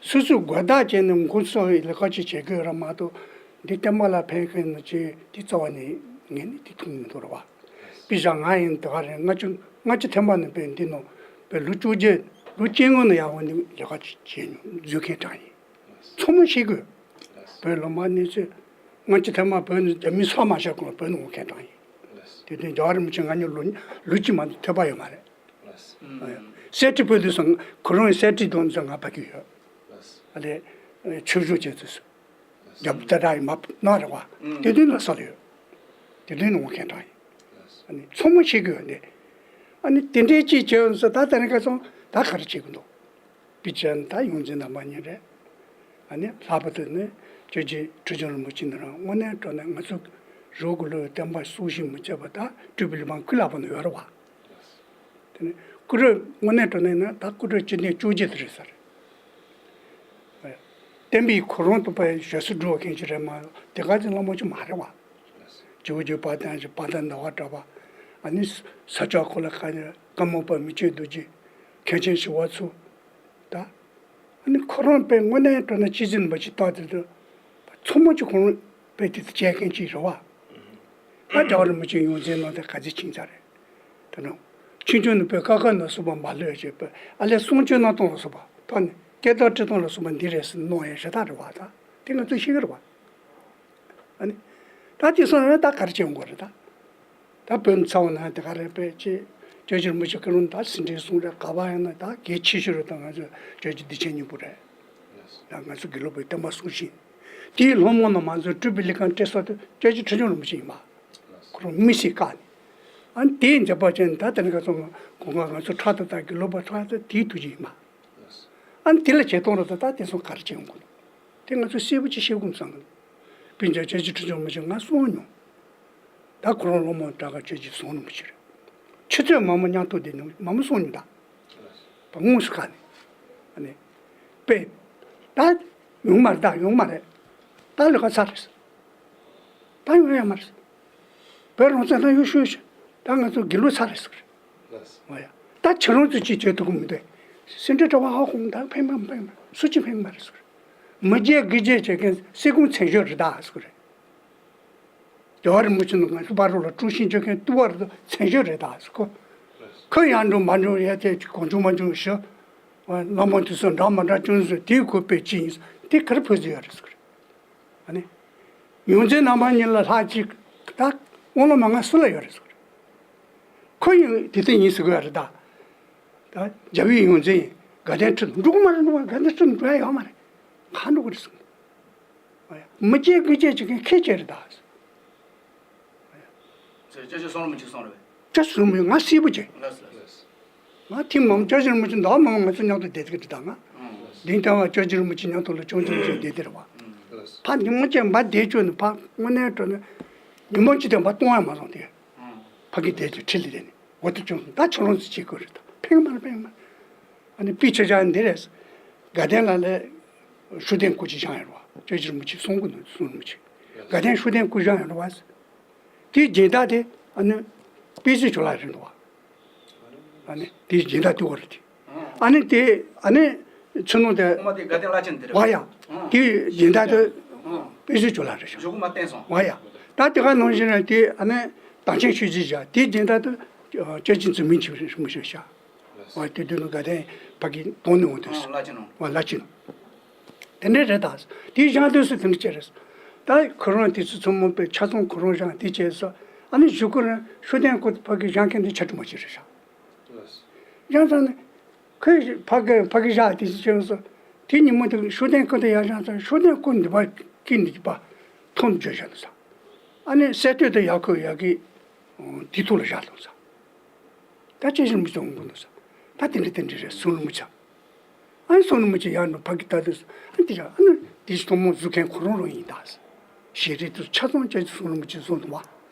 སོ་སོའི་དགོས་དག་བྱས་ནས་མགོ་སོགས་ལས་ཀ་ཅིག་བྱེད་དགོས་ར་མ་གཏོགས། འདི་བསྟན་པ་ལ་ཕན་མཁན་ནི་ཅིག་དེ་རྩ་བ་ནས་ངས་ནི་དེ་མཐོང་མི་འདུག་ར་བ། དཔེ་བཞག་ང་ཡིན་དེ་ག་རེད། ལྔ་བཅུ་ལྔ་བཅུ་ཐམ་པ་ནས་དཔེ་འདི་ནང་དཔེ་ལོ་བཅོ་བརྒྱད་ལོ་བཅོ་ལྔ་ནས་ཡར་འོང་ནས་ལས་ཀ་ཅིག་བྱས་མྱོང་། མཛོད་མཁན་གྲས་ཡིན། ཚང་མ་ཤེས་དགོས། བོད་ལུང་པ་གནས་ཚུལ། ལྔ་བཅུ་ཐམ་པ་བོད་ནས་རྒྱ་མི་ས་མ་ཤར་གོང་ལ་བོད་ནང་འོང་མཁན་གྲས་ཡིན། དེ་དོན་རྒྱལ་བ་རིན་པོ་ཆེ་ང་གཉིས་ལོ་ལོ་གཅིག་མ་གཏོགས་ཐོས་པ་ཡོད་མ་རེད། ཨ་ཡ། གསེར་ཁྲི་ཕུལ་དུས་སུ་ཁོ་རང་གི་གསེར་ཁྲི་དོན་དུ་ང་ཕ་གི་ཡོད། ཨ་ལས་ཆོས་ཞུ་བྱེད་དུས་སུ་རྒྱབ་ད་ད་ཡིན་མ་ན་རེ་བ། དེ་དོན་ལ་ས་ལ་ཡོད། དེ་དོན་ནང་མཁན་གྲས་ཡིན། ཨ་ནི་ཚང་མ་ཤེས་དགོས་ཡོད་ནི། ཨ་ནི་དེ་འདྲའི་ཅིག་བྱས་ཡོང་ས། ད་དེ་རིང་ཁ་སང་ད་ག་རེ་བྱེད་དགོས་འདུག། དཔེ་བྱས་ན་ད་ཡོངས་འཛིན་རྣམ་པ་གཉིས་རེད། ཨ་ནི་ལྷག་པར་དུ་ནི་སྐྱབས་རྗེ་ཁྲི་བྱང་རིན་པོ་ཆེ་ནི་རང་དངོས་གནས་དྲང་གནས་ང་ཚོ་རང་གི་ལུགས་བསྟན་པ་སྲུང་ཞིང་མི་བྱེད་པ། ད་སྤྲུལ་པའི་བླ་མ་ཀུན་ལེགས་པ་ནི་ཡོད་རེད་བ། དེ་ནི་ཀུ་རུ་དངོས་གནས་དྲང་གནས་ན་ད་ཀུ་རུ་སྤྱི་ནས་བཅོ་བརྒྱད་དེ་རེད་ཟེར། བསྟན་པའི་ཁོ་རང་དུ་པའི་ཞབས་སུ་འགྲོ་མཁན་ཅིག་རེད་མ་གཏོགས་དེ་ག་ཚོད་བླ་མ་ཅིག་མ་རེད་བ། ཇོ་བོ་རྗེ་དཔལ་ལྡན་ཞིག་དཔལ་ལྡན་ཟླ་བ་གྲགས་པ། ཨ་ནི་ས་སྐྱ་ཁོ་ལ་ཁ་ཉེ་ཀརྨ་པ་མི་བསྐྱོད་རྡོ་རྗེ། མཁན་ཆེན་ཞི་བ་འཚོ། ད་ཨ་ནི་ཁོ་རང་དཔེ་དངོས་གནས་དྲང་གནས་སྤྱི་ཟིན་པ་ཅིག་བལྟ་དུས་དུ། ཚང་མ་ཅིག་ཁོ་རང་དཔེ་དེ་དུ་བྱས་མཁན་ཅིག་རེད་བ། ཨ་རྒྱལ་བ་རིན་པོ་ཆེ་ཡོངས་འཛིན་གནང་སྟེ་ག་ཚོད་ཕྱིན་ཚར་རེད། དེ་ནང་ཆོས་འབྱུང་ནས་དཔེ་ཀ་ཁ་ན་སོགས་པ་མ་ལྷོད་བྱས་པ། ཨ་ལས་གསུང་ཆོས་གནང་སྟངས་ལ་སོགས་པ། ད་ནི་སྐད་བརྡ་འབྲི་སྟངས་ལ་སོགས་པ་འདི་རེད་ཟེར་གནང་ཡ་ཞེ་དྲག་རེད་བ། ད་དེ་ང་ཚོས་ཤེས་ཀྱི་རེད་བ། ཨ་ནི་ད་དེ་སོང་ན་ད་ག་རེ་བྱེད་དགོས་རེད་ད། ད་བོད་ཚ་བོ་ན་དེ་ག་རེ་དཔེ་ཅིག་སྐྱབས་རྗེ་རིན་པོ་ཆེ་སྐུ་རིམ་ད་ཟིན་བྲིས་གསུང་རེད། ག་པར་ཡིན་ན་ད་གལ་ཆེ་ཤོས་རེད། ད་ང་ཚོ་སྐྱབས་རྗེ་བདེ་ཆེན་སྙིང་པོ་རེད། ད་ང་ཚོ་དགེ་ལུགས་པའི་བསྟན་པ་སྲུང་ཞིང་། དེའི་སློབ་མ་རྣམས་མང་ཚོགས་སྤྲུལ་པའི་ལས་ཀ་སྤྲད་ས་དེ་སྐྱབས་རྗེ་ཁྲི་བྱང་རིན་པོ་ཆེ་ཡིན་པ། ཁོ་རང་མི་སྲིད་བཀག་ནས། ཨ་ནི་དེའི་མཛད་པ་ཅན་ད་དེ་ནས་ག་ཚོད་གོང་ཁ་ང་ཚོ་ཕྲག་དོག་དང་དགེ་ལུགས་པ་ཕྲག་དོག་དེའི་ཐུགས་རྗེ་ཡིན་པ། ཨ་ནི་དེ་ལ་བྱེད་སྟངས་རེད་ད། ད་དེ་ཚོ་ག་རེ་བྱེད་ཡོང་གི་འདུག། དེ་ང་ཚོ་གསལ་པོ་ཅིག་ཤེས་དགོས་བསམ་གི་འདུག། དཔེར་ན་སྐྱབས་རྗེ་ཁྲི་བྱང་རིན་པོ་ཆེ་ང་གསུང་མྱོང་། ད་ཁོ་རང་སློབ་མ་དྲག་ག་སྐྱབས་རྗེ་གསུང་རིན་པོ་ཆེ་རེད། ཆུ་ཚོད་མང་པོ་མཉམ་དུ་བསྡད་མྱོང་། མང་པོ་གསུང་མྱོང་ད། དངོས་སུ་ཁ་ནས། ཨ་ནི། དཔེ། ད་ཡོང་མ་རེད། ད་ཡོང་མ་རེད། ད་ལས་ཀ་ཚར་རེད། ད་ཡོང་ཡ་མ་རེད། བོད་རང་བཙན་ད་ཡོད་ཤོད་ཤོད། ད་ང་ཚོ་དགེ་ལུགས་ཚར་རེད་ཟེར་གི་རེད། ཨོ་ཡ། ད་ཁྱེད་རང་ཚོས་ཅིག་བྱེད་ཐུབ་ཀྱི་མི་འདུག། སེ་འབྲས་གྲྭ་པ་ཧ་གོ་མི་འདུག། ཕན་པ་མ་ཕན་པ་སུ་གཅིག་ཕན་གྱི་མ་རེད་ཟེར་གི་རེད། མི་རྒྱལ་དགེ་རྒྱལ་བྱེད་མཁན་སྲིད་ཁོང་བཙན་བྱོལ་རེད་ད་ཟེར་གི་རེད། རྒྱལ་བ་རིན་པོ་ཆེ་ནི་ང་ཚོ་བར་རོ་ལ་དཀྲུག་ཤིང་བྱེད་མཁན་ལྟེ་བ་རེད་ད། བཙན་བྱོལ་རེད་ད་ཟེར་གི། ཁོས་ཡར་འགྲོ་མར་འགྲོ་ཡ་དེ་གང་བྱུང་མང་བྱུང་ཞུ། བླ་མ་དེ་ཚོ་འདྲ་མ་འདྲ་བྱུང་ཟེར། དེའི་ཁོ་དཔེ་ཅི་ཡིན་ཟེར། དེ་ག་རེ་ཕུལ་རྩིས་ཡོད་རེད་ཟེར་གི་རེད། ཨ་ནི། ཡོངས་འཛིན་རྣམ་པ་གཉིས་ལ་ལྷག་ཅིག་ད་དབང་ལུང་མན་ངག་སུ་ལ་ཡོད་རེད་ཟེར་གི་རེད། ཁོ་ཡིན་དེ་ལྟར་ཡིན་ཟེར་གི་ཡོད་རེད་ད། ད་རྒྱལ་བའི་ཡོངས་འཛིན་ཡིན། དགའ་ལྡན་ཁྲི་འགྲོ་གི་མ་རེད། འགྲོ་ག་དགའ་ལྡན་ཁྲི་འགྲོ་ཡ་ཡོད་མ་རེད། ག་འགྲོ་གི་རེད་ཟེར་གི་འདུག། མི་སྐྱེ་དགུ་སྐྱེ་བྱེད་མཁན་ཁྱེད་ཅག་རེད་ད། ཟེར་སྐྱབས་རྗེ་གསུང་རིན་པོ་ཆེ་གསུང་རེད་པས། སྐྱབས་རྗེ་གསུང་མི་ང་གསལ་པོ་བྱས། ལགས་སོ་ལགས་སོ། ང་ཐེངས་མང་པོ་སྐྱབས་རྗེ་རིན་པོ་ཆེ་ཟླ་བ་མང་པོ་ང་ཚོ་མཉམ་དུ་བསྡད་ཀྱི་རེད་ད་ང་། ཨང་། དེང་སང་བ་སྐྱབས་རྗེ་རིན་པོ་ཆེ་མཉམ་དུ་ལ་ཆུང་ཆུང་ཆུང་བསྡད་དེ་རེད་བ། ཨང་། ལགས་སོ། ཕ་ཉི་མ་ཅན་འབའ་བསྡད་ཆོག་ནི་ཕ་དངོས་གནས་དྲང་གནས་ཉི་མ་གཅིག་དང་འབའ་གཏོང་ཡ་མ་སོང་སྟེ། ཨང་། ཕ་གི་བསྡད་ཀྱི་ཁྲི་ལ་བསྡད་ནས་འོ་དེ་ཆུང་ད་ཁྱོད་རང་ཚོ་བྱེད་དགོས་རེད་ད། ཕན་གི་མ་རེད་ཕན་གི་མ་རེད། ཨ་ནི་དཔེ་ཆ་བཞག་འདི་རེད། དགའ་ལྡན་ལགས་ལ་ཤུགས་ལྡན་སྐུ་ཅིག་བཞེངས་ཡོད་རེད་བ། སྐྱབས་རྗེ་རིན་པོ་ཆེ་གསུང་གི་འདུག་གསུང་རིན་པོ་ཆེ། དགའ་ལྡན་ཤུགས་ལྡན་སྐུ་བཞེངས་ཡོད་རེད་བ། དེའི་སྦྱིན་བདག་དེ་ཨ་ནི་དཔལ་བརྩེགས་ཇོ་ལགས་རེད་འདུག་བ། ཨ་ནི་དེའི་སྦྱིན་བདག་དེ་བ་རེད་དེ། ཨ་ནི་དེ་ཨ་ནི་ཚུ་ནང་དེ། ཨོ་མ་དེ་དགའ་ལྡན་བླ་ཆེན་དེ་རེད་བ། བ་ཡ། དེའི་སྦྱིན་བདག་དེ་དཔལ་བརྩེགས་ཇོ་ལགས་རེད་ཤག། གཞུག་གུ་མ་བསྟན་སོང་། བ་ཡ། ད་དེ་ག་ནང་བཞིན་ར་དེ་ཨ་ནི་དམ་ཅན་ཆོས་རྗེ་བཞག་དེ་རྗེས་འདྲ་དུ་སྐྱབས་རྗེ་འཛམ་བུའི་བྱང་རིན་པོ་ཆེ་བཞག་ཨ་དེ་དུས་ནི་དགའ་ལྡན་ཕ་གི་གདོང་ནས་འོང་དུས་སུ་ཨ་བླ་ཆེན་ནོ། དེ་འདྲ་རེད་ད། དེའི་བཞག་དུས་སུ་དེ་འདྲ་བྱས་རེད། ད་ཁོ་རང་དེ་ཚོ་ཚང་མ་པའི་ཆ་ཚང་ཁོ་རང་བཞག་དེ་བྱས་སོ། ཨ་ནི་གཞུག་གུ་ར་ཤུགས་ལྡན་ཁོ་ཕ་གི་བཞག་མཁན་དེ་ཆ་དྲི་མ་བྱེད་རེད་བཞག་བཞག་ཙང་ནི། ཁོས་ཕ་གི་ཕ་གི་བཞག་དེ་ཅི་བྱས་སོ། དེ་ཉིན་མོ་དེ་ཤུགས་ལྡན་ཁོ་དེ་ཡར་བཞག་ཙང་ཤུགས་ལྡན་ཁོ་འདི་པ་ཀི་འདི་པ་ཐོམ་བརྗོད་བཞག་ནས་ས། ཨ་ནི་གསལ་སྟོད་དུ་ཡར་ཁོ་ཡར་གི་དེ་ཐོག་ལ་བཞག་ལོང་ས། ད་ཅི་ཞིག་མི་གཏོང་དགོས་ནོ་ས། ད་དེ་འདྲ་དེ་འདྲ་རེད་གསུང་རུ་མི་ཆ། ཨ་ནི་གསུང་རུ་མི་ཆ་ཡར་འགྲོ་ཕ་གི་ད་དུས་ཨ་ནི་དེ་ར་ཨ་ནི་དེ་ཐོག་མ་བཟོ་མཁན་ཁོ་རང་རང་ཡིན་ད། ཞེ་རེ་དུ་ཆ་ཚང་ཅན་གྱི་གསུང་རུ་མི་ཆ་བཟོ་འདུག་བ།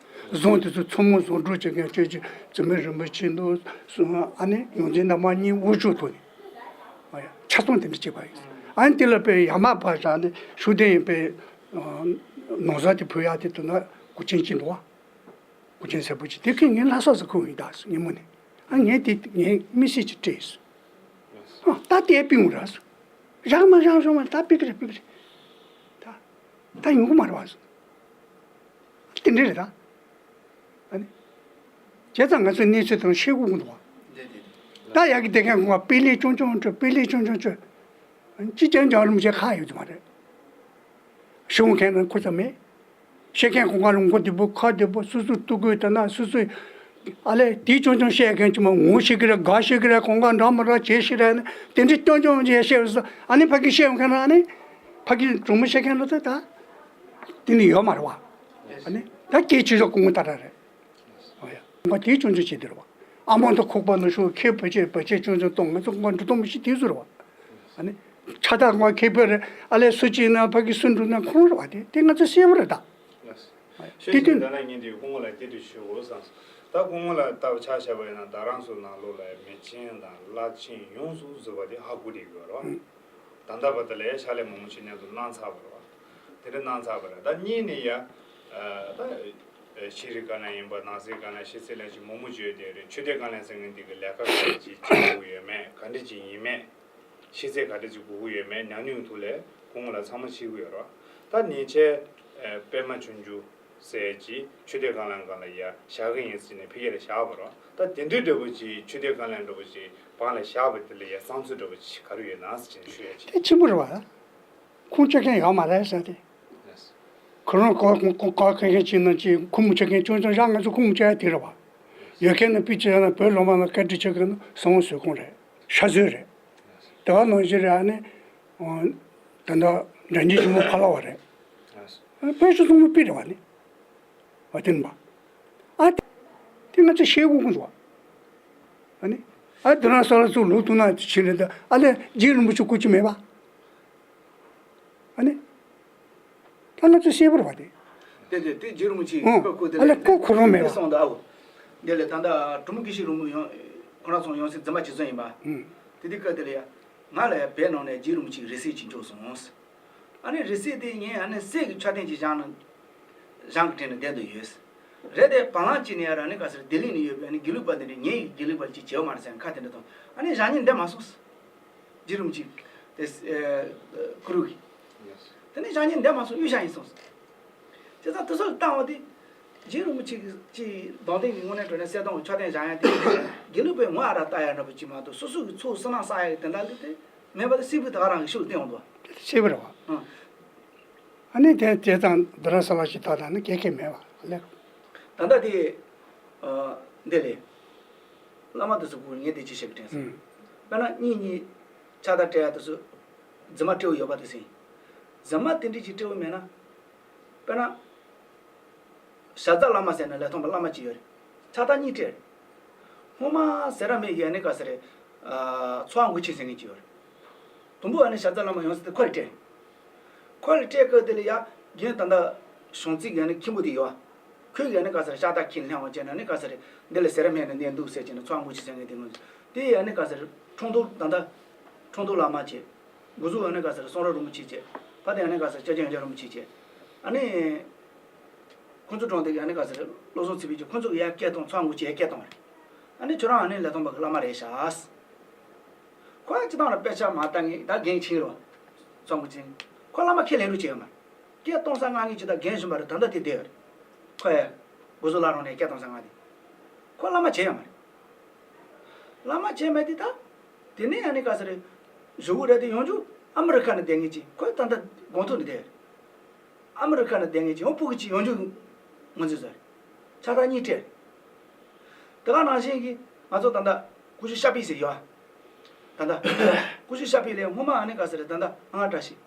བཟོ་དེ་ཚོ་ཚང་མ་བཟོ་འགྲོ་བྱེད་མཁན་སྐྱོད་ཀྱི་བཙུན་མའི་རིན་པོ་ཆེ་འདུག་ཨ་ནི་ཡོངས་འཛིན་རྣམ་པ་གཉིས་དབུ་ཕྱུག་ཐོག་ནས། ཨ་ཡ་ཆ་ཚང་དེ་འདྲ་བྱེད་པ་ཡིན། ཨ་ནི་དེ་ལ་དཔེ་ཡ་མ་པ་བཞག་ནས་ཤུགས་ལྡན་ཡིན་པའི་ནོར་བཟང་དེ་བུ་ཡག་དེ་དུ་ན་གུ་ཆེན་གྱི་འདུག་བ། གུ་ཆེན་སེར་པོ་ཅིག་དེ་ཁོས་ངའི་ལྷ་ས་སུ་ཁུར་ཡིན་ད་སུ་ཉིན་མོ་ནས། ཨ་ངས་དེ་ངའི་མི་སེར་ཅིག་སྤྲད་སུ། ཨ་ད་དེ་པིང་ར་སུ། རག་མ་རག་རོགས་མ་ད་པིག་རེད་པིག་རེད། ད་ད་ཡོང་གི་མ་རེད་བ་སུ། དེ་འདྲ་རེད་ད། ཨ་ནི། བྱས་ཙང་ང་ཚོའི་གནས་ཚུལ་དང་ཤེས་དགོས་ཀྱི་འདུག་བ། ད་ཡ་གི་དེ་གན་ཁོང་པེ་ལེ་ཅུང་ཅུང་ཅུ་པེ་ལེ་ཅུང་ཅུང་ཅུ། ཅི་ཅང་ཅང་རུམ་བྱེད་ཁག་ཡོད་ཀྱི་མ་རེད། ཤེས་མཁན་རང་ཁུར་ཙམ་མེད། ཤེས་མཁན་གོང་ཁ་ལ་མགོ་བདེ་པོ་ཁ་བདེ་པོ་སོ་སོའི་ལྟོ་གོས་ལྟ་ན་སོ་སོའི། ཨ་ལས་དེའི་ཅུང་ཅུང་བཤད་མཁན་ཅི་མ་ངོ་ཤེས་ཀྱི་རེད་དགའ་ཤེས་ཀྱི་རེད་གོང་ཁ་འདྲ་མི་འདྲ་བྱེད་ཤེས་རེད་ནི་དེ་འདྲའི་སྐྱོན་ཅུང་ཅན་བཤད་རེད་ཟེར་ཨ་ནི་ཕ་གི་བཤད་མཁན་རང་ཨ་ནི། ཕ་གི་གྲོང་མི་བཤད་མཁན་རང་ད་ད། དེ་ནི་ཡོད་མ་རེད་བ། ཨ་ནི་ད་སྐད་ཆ་ཞོག་ཀུན་ཀུན་ལྟ་ར་རེད། ཨོ་ཡ། ཁོང་པ་དེའི་ཅུང་ཅུང་བྱེད་དེ་རེད་བ། ཨ་མ་དང་ཁོག་པ་ནང་ཤོག་ཁེ་བོད་ཆས་བོད་ཆས་ཅུང་ཅུང་གཏོང་ང་ཚོ་ཁོང་པ་འགྲོ་གཏོང་མི་ཤེས་དེ་ཚོ་རེད་བ། ཨ་ནི། ཆ་ད་ཁོང་ཁེ་བོད་རེད་ཨ་ལས་སུ་གཅིག་ན་ཕ་གི་སུ་འགྲོ་ན་ཁོང་རེད་བ་དེ་དེ་ང་ཚོ་སེ་བོ་རེད་ད། ཤོད་དེ་ཅིག་དུས་ད་ན་ངས་འདི་སྐུ་ངོ་ལ་སྐྱེ་དུས་ཞུ་དགོས་བསམ་སོང་། ད་སྐུ་ངོ་ལ་ལྟ་བུ་ཆ་བཞག་པ་ཡིན་ན་ད་རང་ཚོ་ནང་ལོགས་ལ་མི་ཆེན་དང་བླ་ཆེན་ཡོངས་སུ་བཟོས་པ་དེ་ཧ་གོ་བསྡད་ཡོད་རེད་བ། ད་ལྟ་བར་དུ་ལ་ཡ་ཕྱག་ལས་མང་པོ་ཞིག་མཉམ་དུ་གནང་ཚར་བ་རེད་བ། དེ་འདྲ་གནང་ཚར་བ་རེད་ད་གཉིས་ནས་ཡ། ད། ཤེས་རིག་བཀའ་བློན་ཡིན་པ་ནང་སྲིད་བཀའ་བློན་ཕྱི་སྲིད་བློན་ཞིག་མང་པོ་བརྗོད་བསྡད་རེད་ཆོས་དད་བཀའ་བློན་ཟེར་མཁན་འདི་གི་ལས་ཀ་ག་འདྲ་ཅིག་བྱེད་དགོས་ཡོད་མེད་ག་འདྲ་ཅིག་ཡིན་མེད། ཤེས་ཚད་ག་འདྲ་ཅིག་དགོས་ཀྱི་ཡོད་མེད་ཉམས་མྱོང་ཐོག་ལས་ཁོང་ལ་ཚང་མ་ཤེས་ཀྱི་ཡོད་རེད་བ། ད་ཉེ་ཆར། པད་མ་ཆུང་ཆུང་ཟེར་གྱིས་ཆོས་དད་བཀའ་བློན་སྒང་ལ་ཡ་བཞག་གི་ཡིན་ཟེར་ནས་ཕ་གི་ལ་བཞག་པ་རེད་བ། ད་དེ་འདྲའི་འདྲ་པོ་ཅིག་ཆོས་དད་བཀའ་བློན་འདྲ་པོ་ཅིག་བང་ལ་བཞག་པ་དེ་ལ་ཡ་བསམ་ཚུལ་འདྲ་པོ་ཅིག་ག་རེ་ཡོད་ན་ཟེར་ནས་ཞུ་ཡ་ཅིག་དེ་ཆེན་པོ་རེད་བ། ཁུངས་བཅོལ་མཁན་ཡོད་མ་རེད་ཟེར་ཏེ། ཁོ་རང་གོ་གོ་གོ་ག་གེ་ཅིག་ན་ཅིག་ཁུངས་མི་བཅོལ་མཁན་ཆུང་ཆུང་བཞག་ང་ཚོ་ཁུངས་མི་བཅོལ་ཡ་དེ་རེད་བ། ཡོད་མཁན་ནི་དཔེ་ཅིག་ཡང་ན་བོད་སློབ་མ་ལ་བཀའ་འདྲི་བྱེད་མཁན་ནི་སྲོང་བཙན་སྒམ་པོ་རེད་ཤ་ཟོས་རེད། དེ་བ་ནང་བཞིན་རེད་ཨ་ནི། ད་ལྟ་འདྲ་འཇིགས་ཆེན་མོ་ཕ་ལ་བ་རེད། བོད་ཆོས་ཚོགས་མི་དཔེ་རེད་བ་ནི། བ་དེ་ནི་བ། ཨ་དེ་ང་ཚོ་ཤེས་དགོས་ཀྱི་འདུག་བ། ཨ་ནི། ཨ་དེ་རང་ས་ལ་ཚུར་ལོག་ཐུབ་ན་ཕྱིན་རེད་ད་ཨ་ལས་རྗེ་རིན་པོ་ཆེ་སྐུ་ཅི་མེད་པ། ཨ་ནི། ད་ང་ཚོ་ཤེས་པར་བ་དེ། དེ་དེ་དེ་རྗེ་རིན་པོ་ཆེ་ཨོ། ཁོ་ཁོ་དེ་ཨ་ལས་ལས་ཁོ་ཁོ་རང་མེད་པ། སོང་ད་ཨོ། དེ་ལས་ད་ལྟ་གྲུབ་དཀའ་ཤི་རིན་པོ་ཡང་ཁོ་རང་ཚོ་ཡང་སྲིད་འཛིན་པ་ཇི་བཟུང་ཡིན་པ། ཨུ། དེ་དུས་སྐབས་དེ་ལ་ཡ། ང་ལ་ཡ་བོད་ནང་ནས་རྗེ་རིན་པོ་ཆེའི་རིགས་སྲས་ཅིག་འབྱོར་སོང་། ཨ་ནི་རིགས་སྲས་དེ་ངས་ཨ་ནི་སྲས་ཀྱི་ཕྱག་རྟེན་ཅིག་བཞེངས་ན། བཞེངས་ཀྱི་དྲན་ནས་བསྡད་འདུག་ཡོད། རེད་དེ་བར་ལམ་གཅིག་ནས་ཡ་རང་ནི་ག་ཟེར་ལྡི་ལི་ནས་ཡོད་པའི་ཨ་ནི་དགེ་ལུགས་པ་དེ་འདྲས་ངའི་དགེ་ལུགས་པ་ཅིག་བྱེད་མ་རེད་ཟེར་ཁ་དེ་འདྲ་དང་ཨ་ནི་བཞེངས་སྙིང་འདོད་མ་སོང་། རྗེ་རིན་པོ་ཆེ། དེ། ཀུ་རུ་གི། དེ་ནས་བཞེངས་སྙིང་འདོད་མ་སོང་གཡུལ་བཞག་ཡིན་སོང་། བྱས་ཙང་དེ་ཚོ་ལ་བཏང་བ་དེ། རྗེ་རིན་པོ་ཆེ་གི་ཅིག་གདུང་རྟེན་གྱི་དངོས་གནས་དྲང་གནས་གསལ་སྟོང་གི་ཕྱག་རྟེན་བཞེངས་ཡ་དེ། དགེ་ལུགས་པའི་ངོ་ཨ་ར་ལྟ་ཡ་འདྲ་པོ་ཅིག་མ་གཏོགས་སོ་སོ་གི་ཚོགས་བསོད་ནམས་བསགས་ཡ་གི་དེ་འདྲ་ལས་དེ། མེད་པ་དེ་སྲིད་པའི་ད་ག་རང་གི་ཤུགས་བསྟན་འོང་དོ། དེ་ཚེ་བར་བ། ཨང་། ཨ་ནི་དེ་དེ་དང་བདུན་ར་ས་ལ་ཞིག་ཐོག་ལ་ནི་སྐད་སྐད་མེད་བ་ལེགས། ད་ལྟ་དེ། ཨ། འདི་ལས། བླ་མ་དེ་ཚོ་གུ་ངས་དེ་ཅི་བཤད་ཀྱི་དྲན་སོང་། ཨུམ། དཔེར་ན་གཉིས་གཉིས། ཕྱག་དར་སྤྲད་ཡ་དེ་ཚོ། རྫུན་མ་སྤྲེའུ་ཡོད་པ་དེ་ཟིན། རྫུན་མ་དེ་འདྲ་ཅིག་སྤྲེའུ་མེད་ན། དཔེར་ན། ཞྭ་རྫ་བླ་མ་ཟེར་ནས་ལས་མཐོང་པ་བླ་མ་གཅིག་ཡོད་རེད། ཕྱག་དར་གཉིས་སྤྲད་རེད། སྔོན་མ་ཟེར་ར་མེད་ཀྱི་ཨ་ནི་ག་ཟེར་རེད། ཨ། ཚོགས་མགོ་ཆེན་ཟེར་མཁན་གཅིག་ཡོད་རེད། དུམ་བུ་ཨ་ནི་ཞྭ་རྫ་བླ་མ་ཡོང་ཟེར་ཏེ་ཁོ་ལ་སྤྲད་རེད། ཁོ་ལ་སྤྲད་སྐབས་དེ་ལ་ཡ་རྒན་ད་ལྟ་གཞུང་རྩིས་ཀྱི་ཨ་ནི་མཁན་པོ་དེ་ཡོད་ཨ། ཁོས་ཀྱི་ཨ་ནི་ག་ཟེར་ཕྱག་དར་ཁྱེར་སླེབས་པ་བྱས་ན་ཨ་ནི་ག་ཟེར་རེད། འདི་ལ་ཟེར་ར་མེད་ན་གནས་འདུག་ཟེར་བྱས་ན་ཚོགས་མགོ་ཆེན་ཟེར་མཁན་དེ་ངོས་དེ་ཡ་ཨ་ནི་ག་ཟེར་རེད། ཁྲོམ་ཐོག་ད་ལྟ་ཁྲོམ་ཐོག་བླ་མ་བྱས། འགོ་འཛུགས་ཨ་ནི་ག་ཟེར་སོང་ར་རིན་པོ་ཆེ་བྱས། ཕ་དེ་ཨ་ནི་ག་ཟེར་སྐྱབས་རྗེ་ཡོན་ཆབ་རིན་པོ་ཆེ་བྱས། ཨ་ནི། ཁོང་ཚོ་གྲོང་སྡེ་གི་ཨ་ནི་ག་ཟེར་བློ་བཟང་ཚེ་འཕེལ་གྱིས་ཁོང་ཚོ་གི་ཡར་སྐད་གཏོང་ཚོགས་མགོ་ཆེ་སྐད་གཏོང་བ་རེད། ཨ་ནི་ཁྱོད་རང་ཨ་ནི་ལས་སྟོང་པ་གི་བླ་མ་རེད་ཤག་ཁོ་ཡང་སྤྱི་བཏང་ལ་དཔེ་ཆ་མ་ལྟ་ངེས་ད་རྒན་ཆེན་རེད་བ། ཚོགས་མགོ་ཆེན། ཁོ་བླ་མ་ཁས་ལེན་རོགས་བྱས་ཡོད་མ་རེད། སྐད་གཏོང་ས་མངགས་ངེས་ཅི་ད་རྒན་གཞོན་པ་རེད་ད་ལྟ་དེ་བསྡད་ཡོད་རེད། ཁོས་སྒོ་ཟོག་བརླག་རུང་ནས་སྐད་བཏང་ས་ང་དེ། ཁོ་བླ་མ་བྱས་ཡོད་མ་རེད། བླ་མ་བྱས་མེད་དེ་ད། དེ་ནས་ཨ་ནི་ག་ས་རེད། གཞུག་གུ་རེད་དེ་ཡོང་རྒྱུ་ཨ་མི་རི་ཁ་ནས་བསྡད་མཁན་ཅིག་ཁོས་ད་ལྟ་དགོང་ཐོག་ནས་བསྡད་ཡོད་རེད། ཨ་མི་རི་ཁ་ནས་བསྡད་མཁན་ཅིག་ཡང་སྤུ་གུ་གཅིག་ཡོང་རྒྱུ་ངོས་འཛིན་བཟོས་རེད། ཕྱག་རྟགས་གཉིས་སྤྲད་རེད། དེ་ག་ནང་བཞིན་གྱི་ང་ཚོ་ད་ལྟ་ཀུ་ཤུ་ཤ་པི་ཟེར་ཡོད་ཨ། ད་ལྟ་ཀུ་ཤུ་ཤ་པི་ལས་སྔོན་མ་ཨ་ནི་ག་ས་རེད། ད་ལྟ་ཨ་ང་བཀྲ་ཤིས་